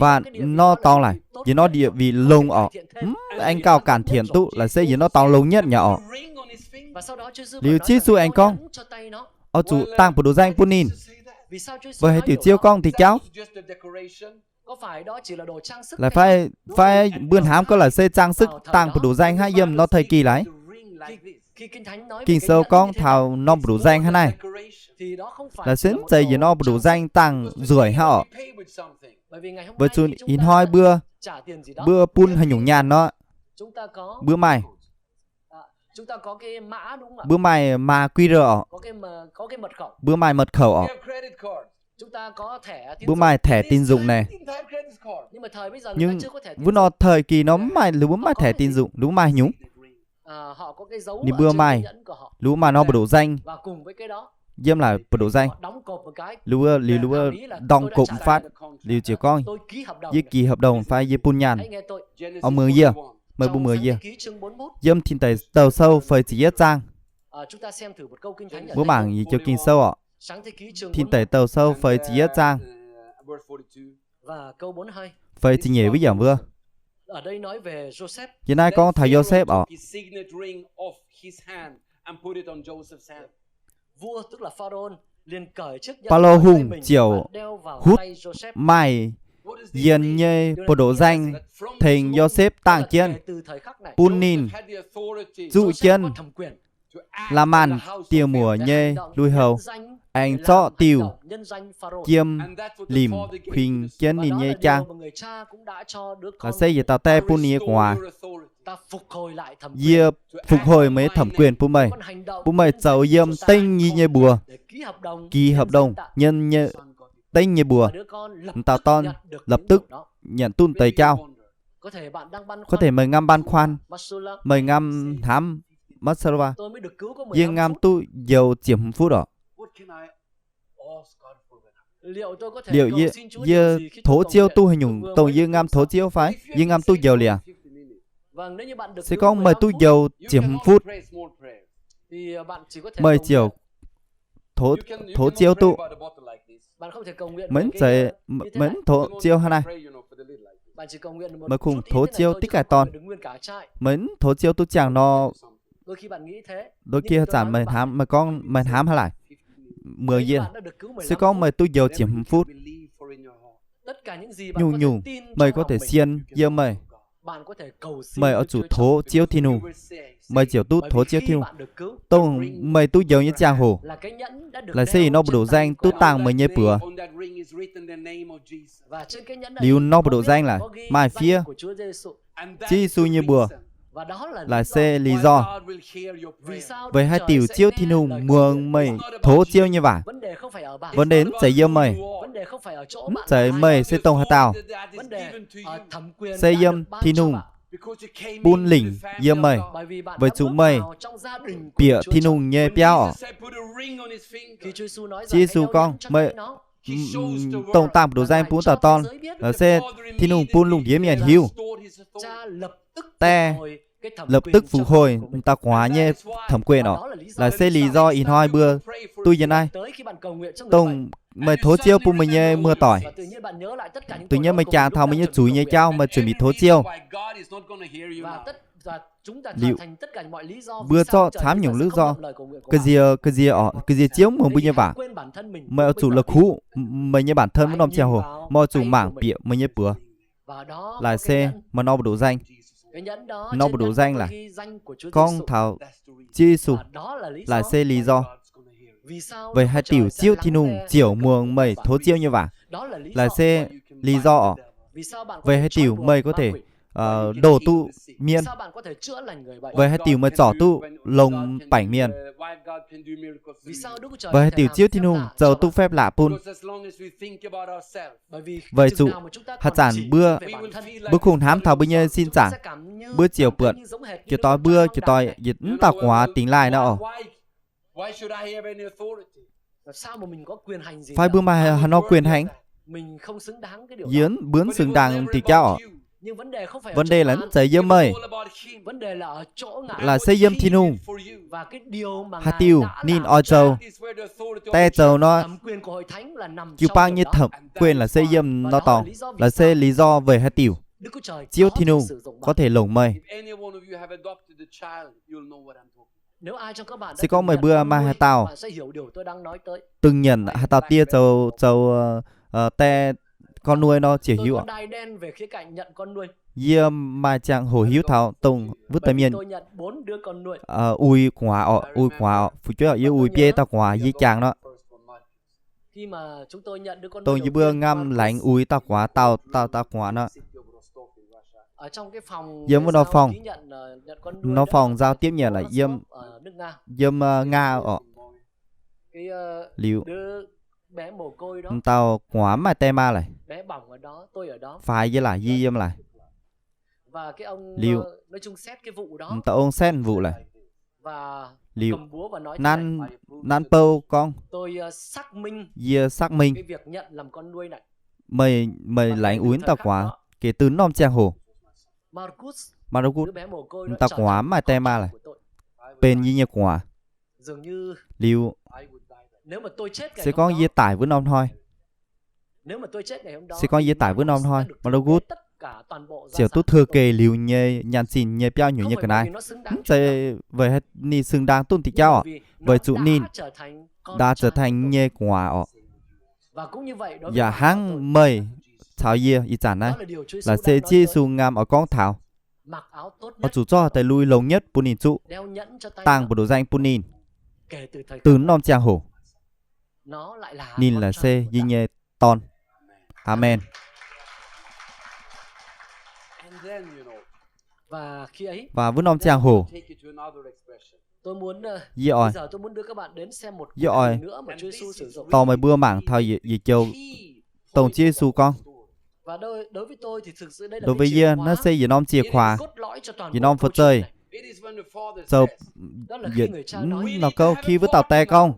Waac nor dorngx laic, yietc norm địa vị longx oc, mv aengx gauh cản thiện duqv, laaix se yietc norm dorngx longx nhất nyei oc. Liuz Ziouv Yesu aengx gorngv, oix zuqc dangh buoz-ndoqv nzaeng bun ninh. Weic haaix diuc Ziouv gorngv diuh jauv? Laaix fai, fai mbuo hnamv gorngv laaix se trang sức dangh buoz-ndoqv nzaeng hnangv yiem norm thời kỳ laaix? Ging-Sou gorngv taux norm buoz-ndoqv nzaeng hnangv naaiv, laaix se mv zeiz yietc norm buoz-ndoqv nzaeng dangh nzueic hnangv oc. Weic zuqc ih hnoi mbuo, mbuo bun haaix nyungc nyaanh nor, mbuo maaih, mbuo maaih mã quy rờ oc, mbuo maaih mật khẩu oc, mbuo maaih thẻ tín dụng naaic. Nhưng wuov norm thời kỳ nor mv maaih, liuz mbuo mv maaih thẻ tín dụng, liuz mbuo maaih haaix nyungc? Ninh mbuo maaih, liuz mbuo maaih norm buoz-ndoqv nzaeng, yiem laaix buoz-ndoqv nzaeng, liuz, liuz, liuz ndorng cụm phát, liuz ziouc gorngv, yie ký hợp đồng fai yie bun nyaanh. Oix muangx yie, meih mbuo muangx yie. Yiem Tin Deic Douh Sou feix ziepc yietv zaang, mbuo mangc yietc joux Ging-Sou oc. Tin Deic Douh Sou feix ziepc yietv zaang, feix ziepc nyeic wuov yiemc wuov. Yiem naaiv gorngv taux Yosepv oc. Faalo Hungh ziouc hutv maaih yien nyei buoz-ndoqv nzaeng tengx Yosepv dangh jienv, bun ninh zuqv jienv Laamaan dieh muoc nyei lui-houx. aengx zorqv diuh jiem limc huingx jienv ninh nyei jaang. Laaix se yietc dauh die bun ninh nyei gu'nguaaz. Yie phục hồi meih nyei thẩm quyền bun meih, bun meih zoux yiem dengv yie nyei mbuox, ký hợp đồng, nhân dengv nyei mbuox. M'dauh dorn lập tức nhận duqv deix jauv. Có thể meih ngam băn khoăn, meih ngam hnamv, Moscow, yie ngam duqv njoux ziepc hmz phút orqc. Liuz yie, yie tov Ziouv duqv haaix nyungc dongh yie ngam tov Ziouv fai? Yie ngam duqv njoux liuz. Se gorngv meih duqv njoux ziepc hmz phút, meih ziouc tov, tov Ziouv duqv. Meih mv zeiz, meih mv tov Ziouv hnangv naaiv. Meih kungx tov Ziouv diqv gaax dorn. Meih mv tov Ziouv duqv ziangh nor, đôi khi haaix zanc meih hnamv, meih gorngv meih hnamv hnangv naaic, muoz-yienh, se gorngv meih duqv njoux ziepc hmz phút, nyungc-nyungc meih có thể sienx yiem meih, meih oix zuqc tov Ziouv Tin-Hungh, meih ziouc duqv tov Ziouv Tin-Hungh. Dongh meih duqv njoux nyei ziangh hoc, laaix se ih nor mbu'ndongx nzaeng duqv dangh meih nyei mbuox. Liuz nor mbu'ndongx nzaeng laaix maaih fiev Ziouv Yesu nyei mbuox. Laaix se lý do, weic haaix diuc Ziouv Tin-Hungh muangx meih tov Ziouv nyei waac. Vấn đề mv zeiz yiem meih, mv zeiz meih se dongh haaix dauh, se yiem Tin-Hungh bun lingc yiem meih, weic zuqc meih bieqc Tin-Hungh nyei biauv orqc. Ziouv Yesu gorngv, meih dongh dangh mbu'ndongx nzaeng bun wuov dauh dorn, laaix se Tin-Hungh bun lungh ndiev mienh hiuv, die lập tức phục hồi m'dauh gu'nguaaz nyei thẩm quyền orqc. Laaix se lý do ih hnoi mbuo duqv yiem naaiv. Dongh meih tov Ziouv bun meih nyei muoz-doic, tự nhiên meih jangx taux meih nyei zuiz nyei jauv, meih chuẩn bị tov Ziouv. Liuz mbuo zorqv camv nyungc lý do, ga'nziex, ga'nziex orqc, ga'nziex Ziouv muangx mbuo nyei waac. Meih oix zuqc la'kuqv meih nyei bản thân wuov norm ziangh hoc, meih oix zuqc mangc bieqc meih nyei buoz. Laaix se maaih nor mbu'ndongx nzaeng, nor mbu'ndongx nzaeng laaix gorngv taux Ziouv Yesu. Laaix se lý do, weic haaix diuc Ziouv Tin-Hungh ziouc muangx meih tov Ziouv nyei waac. Laaix se lý do orqc, weic haaix diuc meih có thể ndoh duqv mienh, weic haaix diuc meih zorc duqv longx baengc mienh, weic haaix diuc Ziouv Tin-Hungh zoux duqv phép lạ bun. Weic zuqc haaix zanc mbuo, mbuo kungx hnamv taux mbuo nyei sin zaangc, mbuo ziouc buatc jiez doix mbuo, jiez doix yietc mv dauh gu'nguaaz dingx laaih nor orqc. Fai mbuo maaih haaix nor quyền hành? Yie mbuo mv xứng đáng diuc jauv orqc. Vấn đề laaix mv zeiz yiem meih. Laaix se yiem Tin-Hungh. Haaix diuc ninh oix zoux, die zoux nor, jiu-baang nyei thẩm quyền laaix se yiem nor dorngx. Laaix se lý do weic haaix diuc Ziouv Tin-Hungh có thể longc meih. Se gorngv meih mbuo maaih haaix dauh từng nyanc haaix dauh die zoux, zoux die con nuôi nor ziouc hiuv orqc. Yie maaih ziangh hoc hiuv taux dongh wuov deix mienh uix gu'nguaaz orqc, uix gu'nguaaz orqc, fu'jueiv orqc, yie uix biei dauh gu'nguaaz yie jangx nor. Dongh yie mbuo ngam laengz uix dauh gu'nguaaz, dauh, dauh, dauh gu'nguaaz nor, yiem wuov nor phòng, nor phòng giao tiếp nhận laaix yiem, yiem Nga orqc. Liuz m'dauh gu'nguaaz mv maaih die maa laaix, faix yie laaix, yie yiem laaix. Liuz m'dauh ong setv mv mbuoqc laaix. Liuz nanv, nanv bou gorngv, yie xác minh, meih, meih laengz uix m'dauh gu'nguaaz geh dun norm ziangh hoc. Marcus, m'dauh gu'nguaaz mv maaih die maa laaix, benx yie nyei gu'nguaaz. Liuz se gorngv yie daic wuov norm hnoi, se gorngv yie daic wuov norm hnoi, Marcus ziouc duqv thừa kế liuz nyei nyaanh zinh nyei biauv nyuoz nyei ga'naaiv. Mv zeiz weic ninh xứng đáng duqv diuh jauv orqc, weic zuqc ninh đã trở thành nyei gu'nguaaz orqc. Yaac hnangv meih caux yie ih zanc naaiv, laaix se Ziouv Yesu ngam oix gorngv taux, oix zuqc zorqv deix lui longx nhất bun ninh zuqv, dangh mbu'ndongx nzaeng bun ninh, dun norm ziangh hoc. ninh laaix se yie nyei dorn. Aamen. Và wuov norm ziangh hoc, yie oix, yie oix dorh meih mbuo mangc taux yietc joux dongh Ziouv Yesu gorngv. Đối với yie, naaiv se yietc norm chìa khóa, yietc norm phù thơi. Zoux yietc norm gouv khi wuov dauh die gorngv,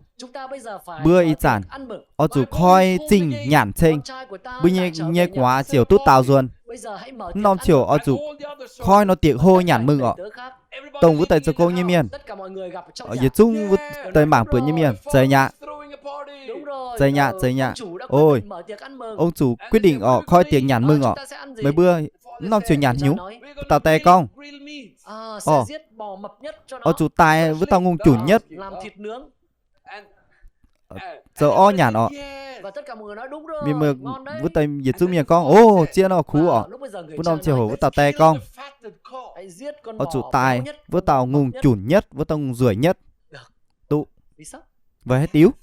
mbuo ih zanc oix zuqc koi zingh nyanc ceng, mbuo nyei, nyei gu'nguaaz ziouc duqv daaux nzuonx. Norm ziouc oix zuqc koi nor diex hlo nyanc mingh orqc. Dongh wuov deix zoux gong nyei mienh, yietc zungv wuov deix mangc buonc nyei mienh, zeiz nyaqv, zeiz nyaqv, zeiz nyaqv. Ôi, ong zuqc quyết định orqc, koi diex nyanc mingh orqc. Meih mbuo norm ziouc nyanc nyungc? Wuov dauh die gorngv, oix zuqc daaih wuov dauh ngongh junc nhất, zoux orv nyanc orqc. Mienh, wuov deix yietc zungv mienh gorngv, ov, zieqv nor kuv orqc. Wuov norm ziangh hoc wuov dauh die gorngv, oix zuqc daaih wuov dauh ngongh junc nhất, wuov dauh ngongh nzueic nhất. Duqv. Weic haaix diuc?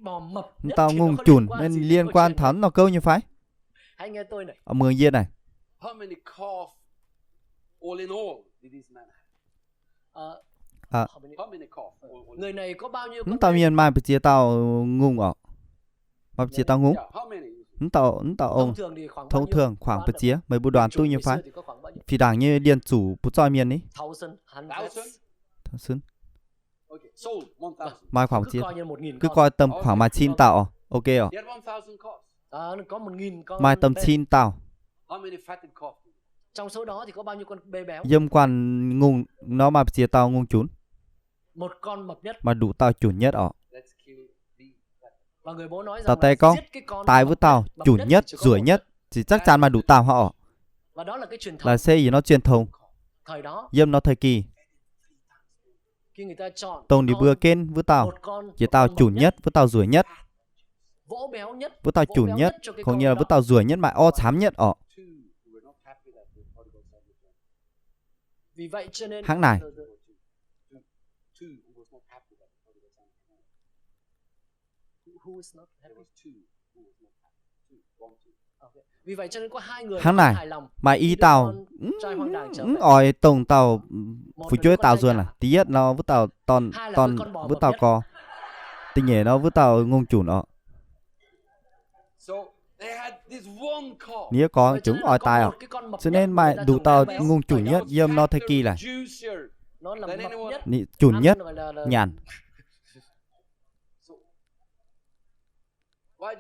Wuov dauh ngongh junc ninh liên quan taux norm gouv nyei fai? Muangx yie naaic. Mv dauh mienh maaih ba'ziex dauh ngongh orqc? Maaih ba'ziex dauh ngongh? Mv dauh, mv dauh ong, thông thường khoảng ba'ziex, meih mbuo đoàn duqv nyei fai? Fih ndaangc nyei điện tử butv zoih mienh ni. Maaih khoảng ba'ziex, cứ coi tầm khoảng maaih cin dauh orqc. Ok orqc. Maaih tầm cin dauh. Yiem guanh ngongh nor maaih ba'ziex dauh ngongh junc? Maaih nduqc dauh junc nhất orqc. Dauh die gorngv, daaih wuov dauh junc nhất, nzueic nhất, ziqc chắc chắn maaih nduqc dauh haic orqc. Laaix se yietc norm truyền thống. Yiem norm thời kỳ, dongh ninh mbuo ginv wuov dauh, yietc dauh junc nhất, wuov dauh nzueic nhất. Wuov dauh junc nhất, có nghĩa là wuov dauh nzueic nhất, maaih orv camv nhất orqc. Hnangv naaic, hnangv naaic, maaih i dauh mv oix dongh dauh fu'jueiv daaux nzuonx aqv. Da'yietv nor wuov dauh dorn, dorn, wuov dauh gorx. Da'nyeic nor wuov dauh ngongh junc orqc. Ninh gorngv zungv oix daaih orqc. Cho nên maaih nduqc dauh ngongh junc nhất yiem norm thời kỳ laic. Ninh junc nhất nyanc. Weic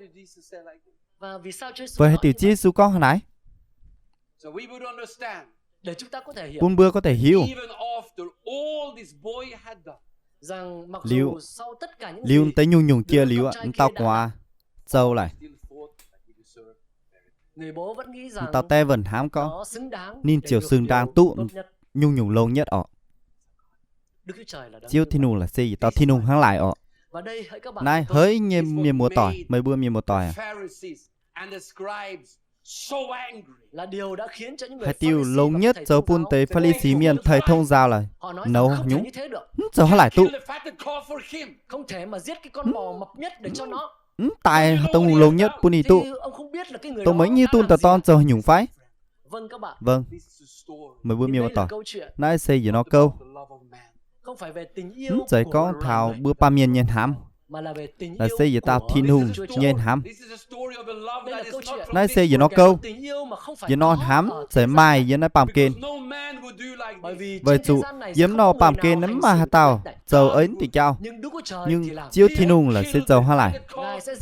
haaix diuc Ziouv Yesu gorngv hnangv naaic? Bun mbuo có thể hiểu. Liuz, liuz deix nyungc-nyungc jiex liuz, m'dauh gu'nguaaz zoux laic, m'dauh die vẫn hnamv gorngv ninh ziouc xứng đáng duqv nyungc-nyungc longx nhất orqc. Ziouv Tin-Hungh laaix se yietc dauh Tin-Hungh hnangv laaic orqc. Naaiv haiz nyei mienh muoz-doic, meih mbuo mienh muoz-doic aac, haaix diuc longx nhất zoux bun deix Pha-li-si mienh thầy thông giám laaix, nouz nyungc, mv zoux hnangv laaic duqv. Mv daaih haaix dauh ngongh longx nhất bun ninh duqv. Dongh meih nyei dunh dauh dorn zoux haaix nyungc fai? Vâng, meih mbuo mienh muoz-doic, naaiv se yietc norm gouv. Mv zeiz gorngv taux mbuo baamh mienh nyei hnamv, laaix se yietc dauh Tin-Hungh nyei hnamv. Naaiv se yietc norm gouv. Yietc norm hnamv mv zeiz maaih yiem naaiv baamh gen. Weic zuqc yiem norm baamh gen mv maaih haaix dauh zoux eix diuc jauv. Nhưng Ziouv Tin-Hungh laaix se zoux hnangv laaic.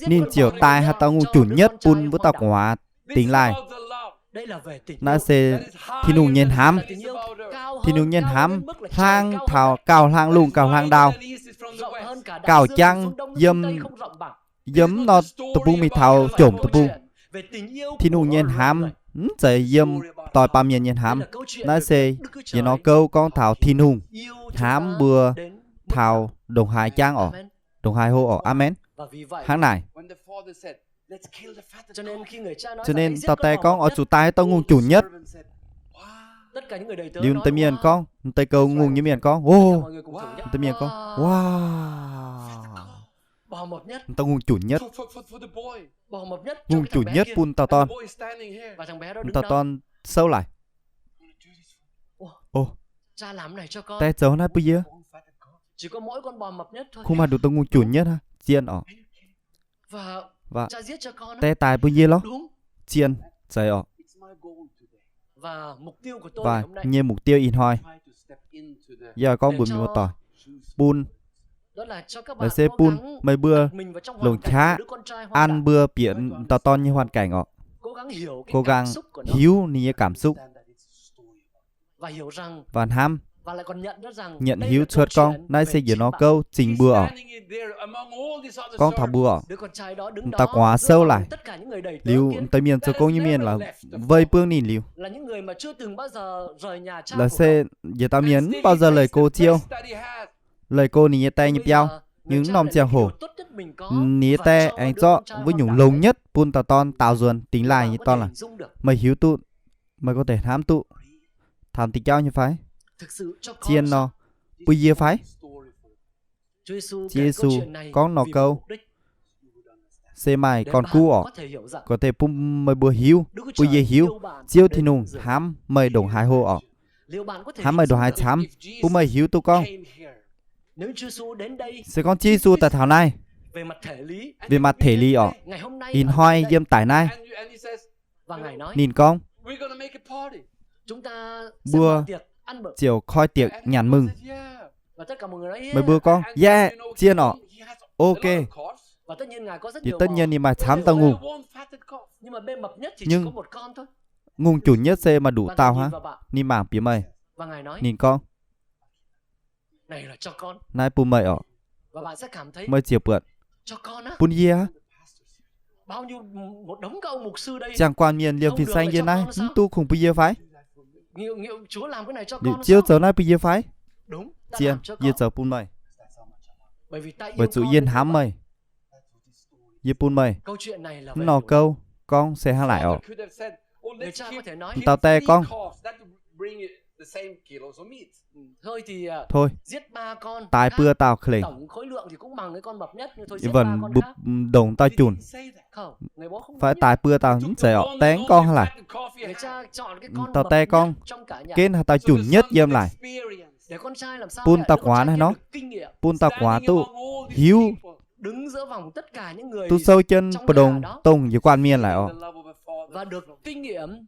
Ninh ziouc daaih haaix dauh ngongh junc nhất bun wuov dauh gu'nguaaz dingx laaih. Naaiv se Tin-Hungh nyei hnamv. Tin-Hungh nyei hnamv hlang taux gauh hlang lungh gauh hlang ndau, gauh jangv yiem, yiem norm deic-bung mingh taux jomc deic-bung. Tin-Hungh nyei hnamv mv zeiz yiem doix baamh mienh nyei hnamv. Naaiv se yietc norm gouv gorngv taux Tin-Hungh hnamv mbuo taux ndongc haaix jangv orqc, ndongc haaix hlo orqc. Aamen. Hnangv naaic. Cho nên dauh die gorngv oix zuqc daaih haaix dauh ngongh junc nhất. Liuz deix mienh gorngv, deix gouv ngongh nyei mienh gorngv, ov, deix mienh gorngv, wow. Dauh ngongh junc nhất. Ngongh junc nhất bun dauh dorn. Dauh dorn souv laic. O, die zoux naaiv bun yie. Kuv maaih nduqc dauh ngongh junc nhất aqv. Zien oc. Waac, die daaih bun yie lorqc. Zien, zeiz oc. Waac, nyei mục tiêu ih hnoi, yie gorngv mbuox mienh muoz-doic, bun, laaix se bun meih mbuo longc qaqv an mbuo bieqc dauh dorn nyei hoàn cảnh oc. Cố gắng hiuv ninh nyei cảm xúc. Waac hnamv, nhận hiuv cuotv gorngv naaiv se yietc norm gouv zingh mbuo oc. Gorngv taux mbuo oc, dauh gu'nguaaz souv laic. Liuz deix mienh zoux gong nyei mienh laaix vei buangv ninh liuz. Laaix se yietc dauh mienh mv bao giờ leih go Ziouv, leih go ninh nyei die nyei biauv, nhưng norm ziangh hoc ninh nyei die aengx zorqv wuov nyungc longx nhất bun dauh dorn daaux nzuonx dingx laaih nyei dorn laaix. Meih hiuv duqv, meih gorngv deix hnamv duqv taux diuh jauv nyei fai? Zien nor, bun yie fai? Ziouv Yesu gorngv norm gouv se maaih gorn-guv oc, gorngv deix bun meih mbuo hiuv, bun yie hiuv Ziouv Tin-Hungh hnamv meih ndongc haaix hlo oc. Hnamv meih ndongc haaix camv, bun meih hiuv duqv gorngv se gorngv Ziouv Yesu daaih taux naaiv, về mặt thể lý oc, ih hnoi yiem daic naaiv, ninh gorngv, mbuo ziouc koi diek nyanc mừng. Meih mbuo gorngv, yeah, zien oc, ok. Yie, tất nhiên ninh maaih camv dauh ngungh, nhưng ngungh junc nhất se maaih nduqc dauh hnangv. Ninh mangc bieqc meih, ninh gorngv, naaiv bun meih oc. Meih ziouc buatc, bun yie aqv. Ziangh guanh mienh liemh fin-saeng yie naaiv mv duqv kungx bun yie fai? Liuz Ziouv zoux naaiv bun yie fai? Zien, yie zoux bun meih, weic zuqc yie hnamv meih. Yie bun meih. Mv norm gouv gorngv se hnangv naaic oc. Dauh die gorngv, thôi, daix buo dauh klengx, yie vẫn ndongc dauh junc, fai daix buo dauh, mv zeiz oc. Die mv gorngv hnangv naaic. Dauh die gorngv, ginv haaix dauh junc nhất yiem laic, bun dauh gu'nguaaz naaiv nor, bun dauh gu'nguaaz duqv hiuv, duqv souv jienv mbu'ndongx dongh yietc guanh mienh laic oc,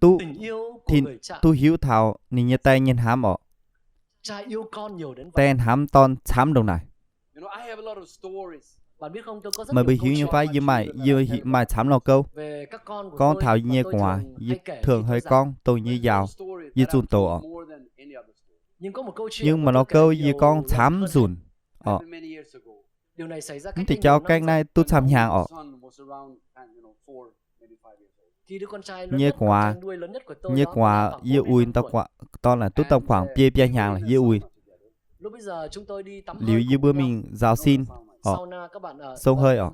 duqv, duqv hiuv taux ninh nyei die nyei hnamv oc. Die hnamv dorn camv ndongc naaic. Meih mbuo hiuv nyei fai, yie maaih, yie maaih camv norm gouv gorngv taux yie nyei gu'nguaaz. Yie thường hay gorngv dongh yie nyei yauz, yie zunh doz oc. Nhưng maaih norm gouv yie gorngv camv nzunc oc. Mv diuh jauv gaengh naaiv duqv camv hnyangx oc. Yie nyei gu'nguaaz, yie nyei gu'nguaaz, yie uix dauh gu'nguaaz dorn laaix duqv dongh kuangx biei biaa hnyangx laaix yie uix. Liuz yie mbuo mingh nzaaux sin oc, sông hơi oc,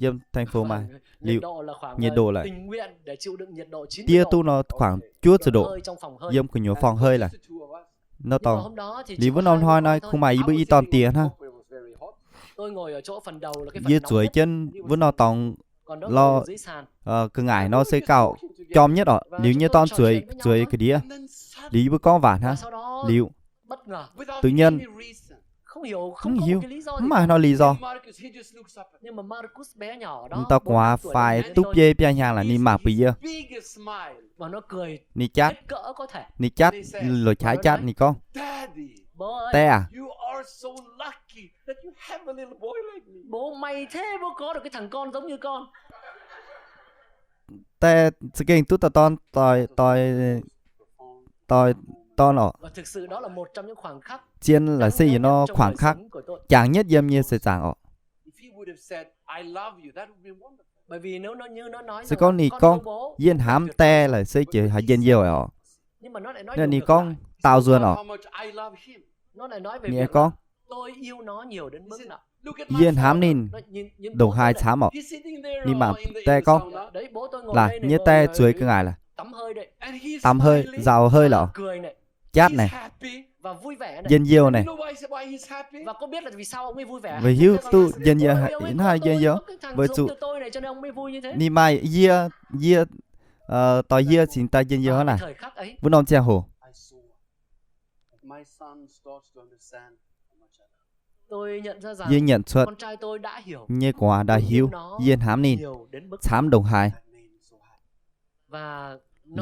yiem thành phố maaih. Liuz nhiệt độ laaix, diev duqv nor kuangx juov ziepc độ, yiem gu'nyuoz phòng hơi laaix. Nor dorngx, liuz wuov norm hnoi nor kungx maaih yie mbuo i dorn diex hnangv. Yie zueiz jienv wuov norm dorngx lorh, ga'ngaaic nor se gauh jorm nyetv oc. Liuz yie nyei dorn zueiz, zueiz ga'ndiev. Liuz yie mbuo gorngv waac hnangv. Liuz tự nhiên, mv hiuv, mv maaih haaix norm lý do. Dauh gu'nguaaz faix duqv biei biaa hnyangx laaix ninh mangc buatc yie, ninh jatv, ninh jatv, lorz qaqv jatv ninh gorngv, Die aac, die za'gengh duqv dauh dorn, doix, doix, doix dorn oc. Zien laaix se yietc norm khoảng khắc jangx nhất yiem yie nyei seix zaangc oc. Se gorngv ninh gorngv, yie hnamv die laaix se jiex haaix njien-youh oc. Ninh gorngv daaux nzuonx oc. Ninh gorngv, yie hnamv ninh ndongc haaix camv oc. Ninh mangc die gorngv, laaix nyei die zueiz ga'ngaaic laaix, tắm hơi, nzaaux hơi lorh, jatv naaic. Njien-youh naaic. Weic hiuv duqv njien-youh, hnangv njien-youh, weic zuqc ninh maaih yie, yie, doix yie cingx daaih njien-youh hnangv naaic. Wuov norm ziangh hoc yie nyanc cuotv nyei gu'nguaaz ndaaih hiuv yie hnamv ninh camv ndongc haaix.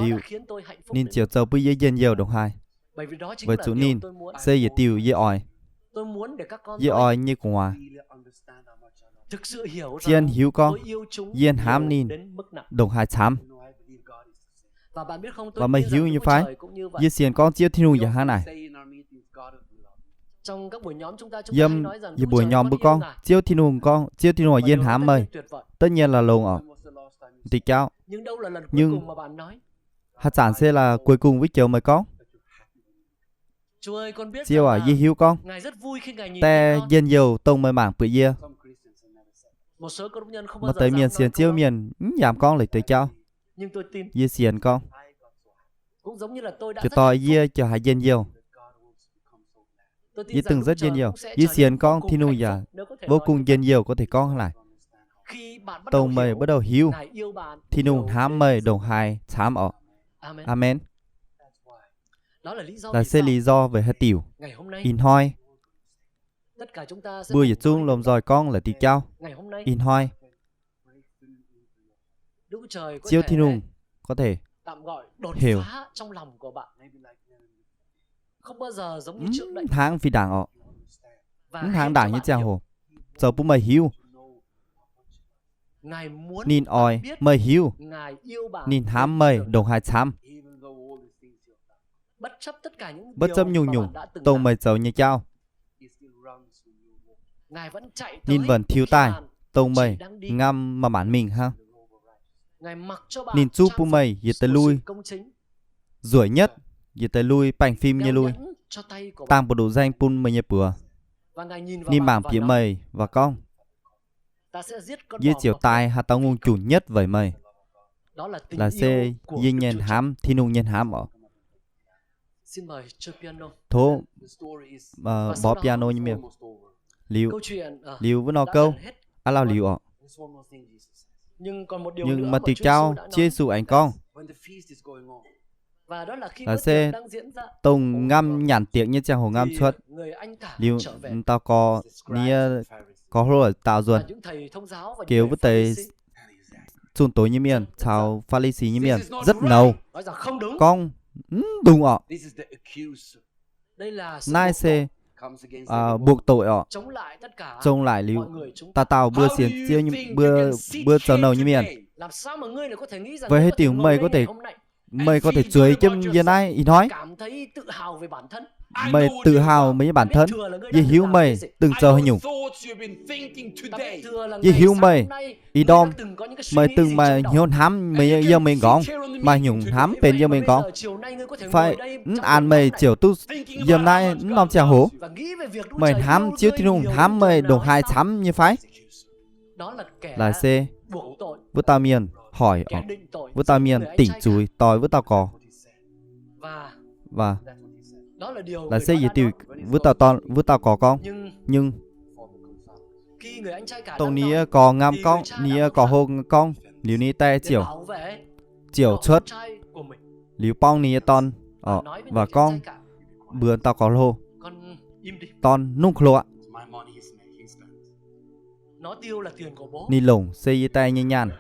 Liuz ninh ziouc zoux bun yie njien-youh ndongc haaix. Weic zuqc ninh se yietc diuh yie oix. Yie oix nyei gu'nguaaz zien hiuv gorngv yie hnamv ninh ndongc haaix camv. Waac meih hiuv nyei fai? Yie sienx gorngv Ziouv Tin-Hungh yaac hnangv naaic. Yiem yie mbuo nyormh mbuo gorngv Ziouv Tin-Hungh gorngv, Ziouv Tin-Hungh, yie hnamv meih. Tất nhiên là longx oc, diuh jauv. Nhưng haaix zanc se là cuối cùng wuov joux meih gorngv, Ziouv aac, yie hiuv gorngv die njien-youh dongh meih mangc buoqc yie. Maaih deix mienh sienx Ziouv mienh mv yaac gorngv lengc deix jauv. Yie sienx gorngv, ziouc doix yie ziouc haiz njien-youh. Yie dongh rất njien-youh. Yie sienx gorngv Tin-Hungh yaac vô cùng njien-youh có thể gorngv hnangv naaic. Dongh meih bắt đầu hiuv Tin-Hungh hnamv meih ndongc haaix camv oc. Aamen. Naaiv se lý do weic haaix diuc ih hnoi mbuo yietc zungv lomh nzoih gorngv la'diuh jauv. Ih hnoi Ziouv Tin-Hungh có thể heuc, mv hnangv fih ndaangc oc, mv hnangv ndaangc nyei ziangh hoc, zoux bun meih hiuv. Ninh oix meih hiuv ninh hnamv meih ndongc haaix camv. Bất chấp nhung nhủng dongh meih zoux nyei jauv, ninh vẫn tiux daaih dongh meih ngam maaih maanc mingh hnangv. Ninh zuqv bun meih yietc deix lui nzueic nhất, yietc deix lui baengh fim nyei lui, dangh ba'nduqc nzaeng bun meih nyei buoz. Ninh mangc bieqc meih và gorngv, yie ziouc daaih haaix dauh ngongh junc nhất weic meih. Laaix se yie nyei hnamv, Tin-Hungh nyei hnamv oc. Tov mborqv piano nyei mienh. Liuz, liuz wuov norm gouv aav lauh liuz oc. Nhưng maaih diuh jauv Ziouv Yesu aengx gorngv, laaix se dongh ngam nyanc diex nyei ziangh hoc ngam cuotv, liuz dauh gorx, ninh nyei gorx hlo daaux nzuonx, geux wuov deix zunh doz nyei mienh caux Phaa^li^si nyei mienh rất nầu, gorngv, mv dungx oc. Naaiv se buộc tội oc. Zong laaic liuz, dauh dauh mbuo sienx Ziouv, mbuo zoux nouh nyei mienh, weic haaix diuc meih có thể, meih có thể zueiz jienv yie naaiv ih hnoi, meih tự hào meih nyei bản thân. Yie hiuv meih dongh zoux haaix nyungc. Yie hiuv meih ih ndorm meih dongh maaih hnyouv hnamv meih yiem meih nqorngv, maaih nyungc hnamv benx yiem meih nqorngv, fai mv an meih ziouc duqv yiem naaiv mv norm ziangh hoc. Meih hnamv Ziouv Tin-Hungh hnamv meih ndongc haaix camv nyei fai? Laaix se wuov dauh mienh hoic oc, wuov dauh mienh dingc zuiz doix wuov dauh gorx. Laaix se yietc diuh wuov dauh gorx gorngv, nhưng dongh ninh nyei gorx ngam gorngv, ninh nyei gorx hlo gorngv liuz, ninh die ziouc, ziouc cuotv liuz borngv ninh nyei dorn oc, và gorngv mbuox dauh gorx hlo, dorn, nungv hlo aqv. Ninh longc se yie die nyei nyaanh.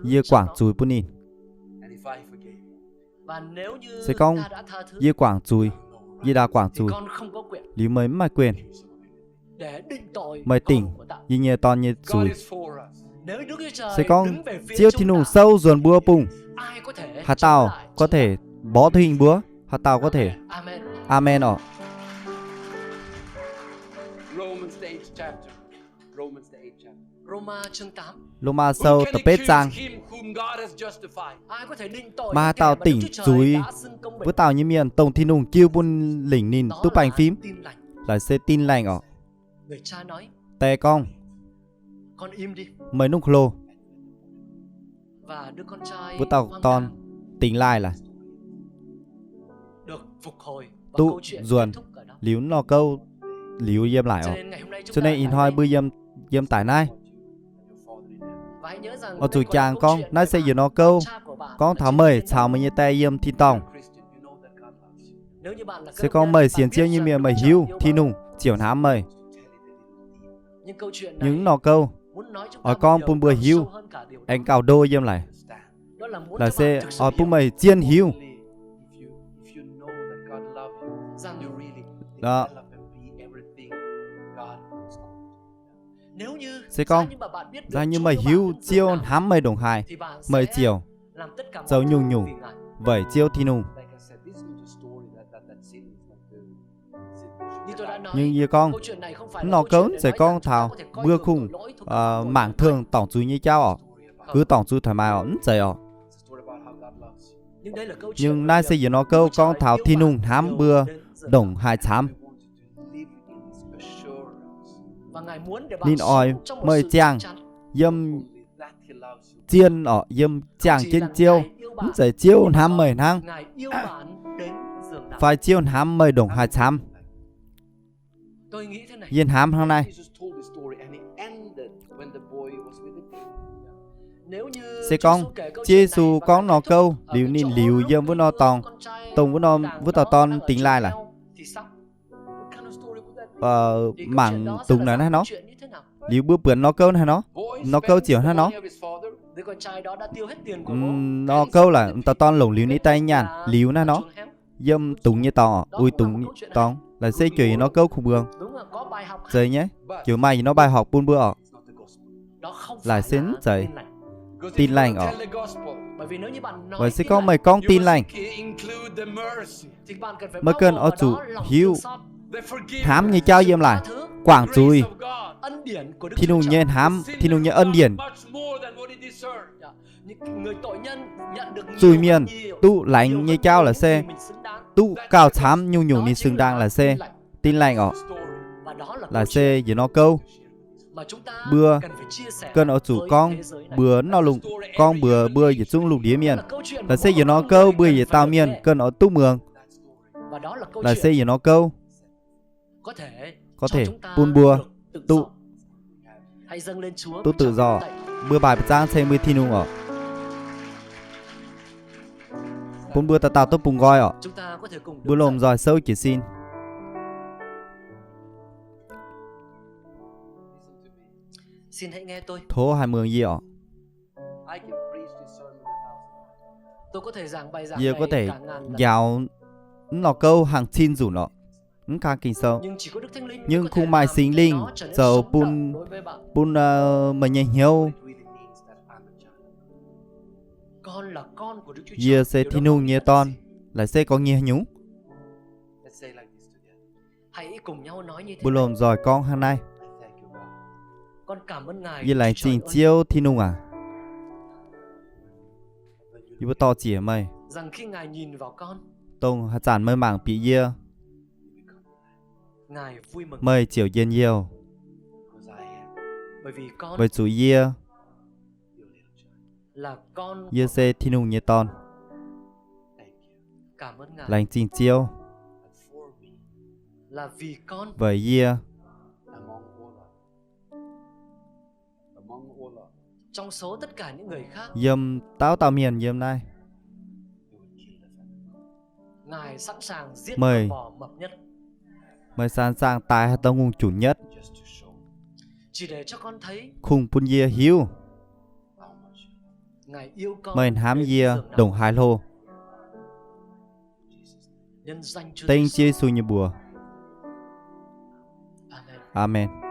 Yie guangc zuiz bun ninh. Se gorngv yie guangc zuiz, yie ndaauv guangc zuiz, liuz meih mv maaih quyền meih dingc yie nyei dorn nyei zuiz. Se gorngv Ziouv Tin-Hungh souv nzuonx mbuo bung, haaix dauh có thể mborqv duqv hingh mbuo? Haaix dauh có thể? Aamen oc. Lôma Sou da'betv zaang. Maaih haaix dauh dingc zuiz wuov dauh nyei mienh, dongh Tin-Hungh jiu bun lingc ninh duqv baengh fim? Laaix se tin lành oc. Die gorngv, meih nungv hlo. Wuov dauh dorn Tịnh Lai laaix duqv nzuonx liuz nor gouv liuz yiem laic oc. Cho nên ih hnoi mbuo yiem, yiem daic naaiv, oix zuqc jangx gorngv naaiv se yietc nor gouv gorngv taux meih caux meih nyei die yiem tin-dorngh. Se gorngv meih sienx Ziouv nyei mienh, meih hiuv Tin-Hungh ziouc hnamv meih. Nhưng nor gouv oix gorngv bun mbuo hiuv aengx gauh ndo yiem laic. Laaix se oix bun meih zien hiuv. Se gorngv nzang nyei meih hiuv Ziouv hnamv meih ndongc haaix, meih ziouc zoux nyungc-nyungc weic Ziouv Tin-Hungh. Nhưng yie gorngv, nor gouv mv zeiz gorngv taux mbuo kungx mangc thường dorngc zuiz nyei jauv oc, gux dorngc zuiz thoải mái oc, mv zeiz oc. Nhưng naaiv se yietc nor gouv gorngv taux Tin-Hungh hnamv mbuo ndongc haaix camv. Ninh oix meih ziangh yiem zien oc, yiem ziangh jienv Ziouv. Mv zeiz Ziouv hnamv meih hnangv, fai Ziouv hnamv meih ndongc haaix camv. Yie hnamv hnangv naaiv. Se gorngv Ziouv Yesu gorngv nor gouv liuz ninh liuz yiem wuov nor dorngx, dongh wuov dauh dorn Tịnh Lai laaix mangc dungx naaic naaiv nor, liuz mbuo buatc nor gouv naaiv nor, nor gouv ziouc naaiv nor, nor gouv laaix dauh dorn longc liuz ninh die nyaanh liuz naaiv nor, yiem dungx nyei dorngx, uix dungx dorngx, laaix se jueic yietc nor gouv kungx mbuo. Zeiz nyei, jueic maaih yietc nor bài học bun mbuo oc. Laaix se mv zeiz Tin Lành oc. Weic se gorngv meih gorngv Tin Lành, meih ganh oix zuqc hiuv hnamv nyei jauv yiem laic, guangc zuiz, Tin-Hungh nyei hnamv, Tin-Hungh nyei ân điển. Zuiz-mienh duqv laengz nyei jauv laaix se duqv gauh camv nyungc-nyungc ninh xứng đáng laaix se Tin Lành oc. Laaix se yietc nor gouv mbuo ganh oix zuqc gorngv mbuox nor lungh, gorngv mbuox mbuo yietc zungv lungh ndiev mienh. Laaix se yietc nor gouv mbuo yietc dauh mienh ganh oix duqv muangx. Laaix se yietc nor gouv có thể bun mbuo duqv, duqv tự do. Mbuo mbaih buoz zaang ceng mbuo Tin-Hungh oc. Bun mbuo dauh dauh duqv bungx nqoi oc. Mbuo lomh nzoih souv jiez sin. Tov haih muangx yie oc. Yie có thể njaaux mv lorh gouv hàng cin nzunc oc, mv kang Ging-Sou. Nhưng kungx maaih Singx Lingh zoux bun, bun meih nyei hnyouv. Yie se Tin-Hungh nyei dorn, laaix se gorngv nyic nyungc. Mbuo lomh nzoih gorngv hnangv naaiv. Yie laengz zingh Ziouv Tin-Hungh aac, yie mbuo dor-ziec meih, dongh haaix zanc meih mangc bieqc yie, meih ziouc njien-youh, weic zuqc yie, yie se Tin-Hungh nyei dorn. Laengz zingh Ziouv, weic yie, yiem dauh dauh mienh yiem naaiv, meih, meih sẵn sàng taaih haaix dauh ngongh junc nhất, kungx bun yie hiuv meih hnamv yie ndongc haaix hlo. Dengv Ziouv Yesu nyei mbuox, aamen.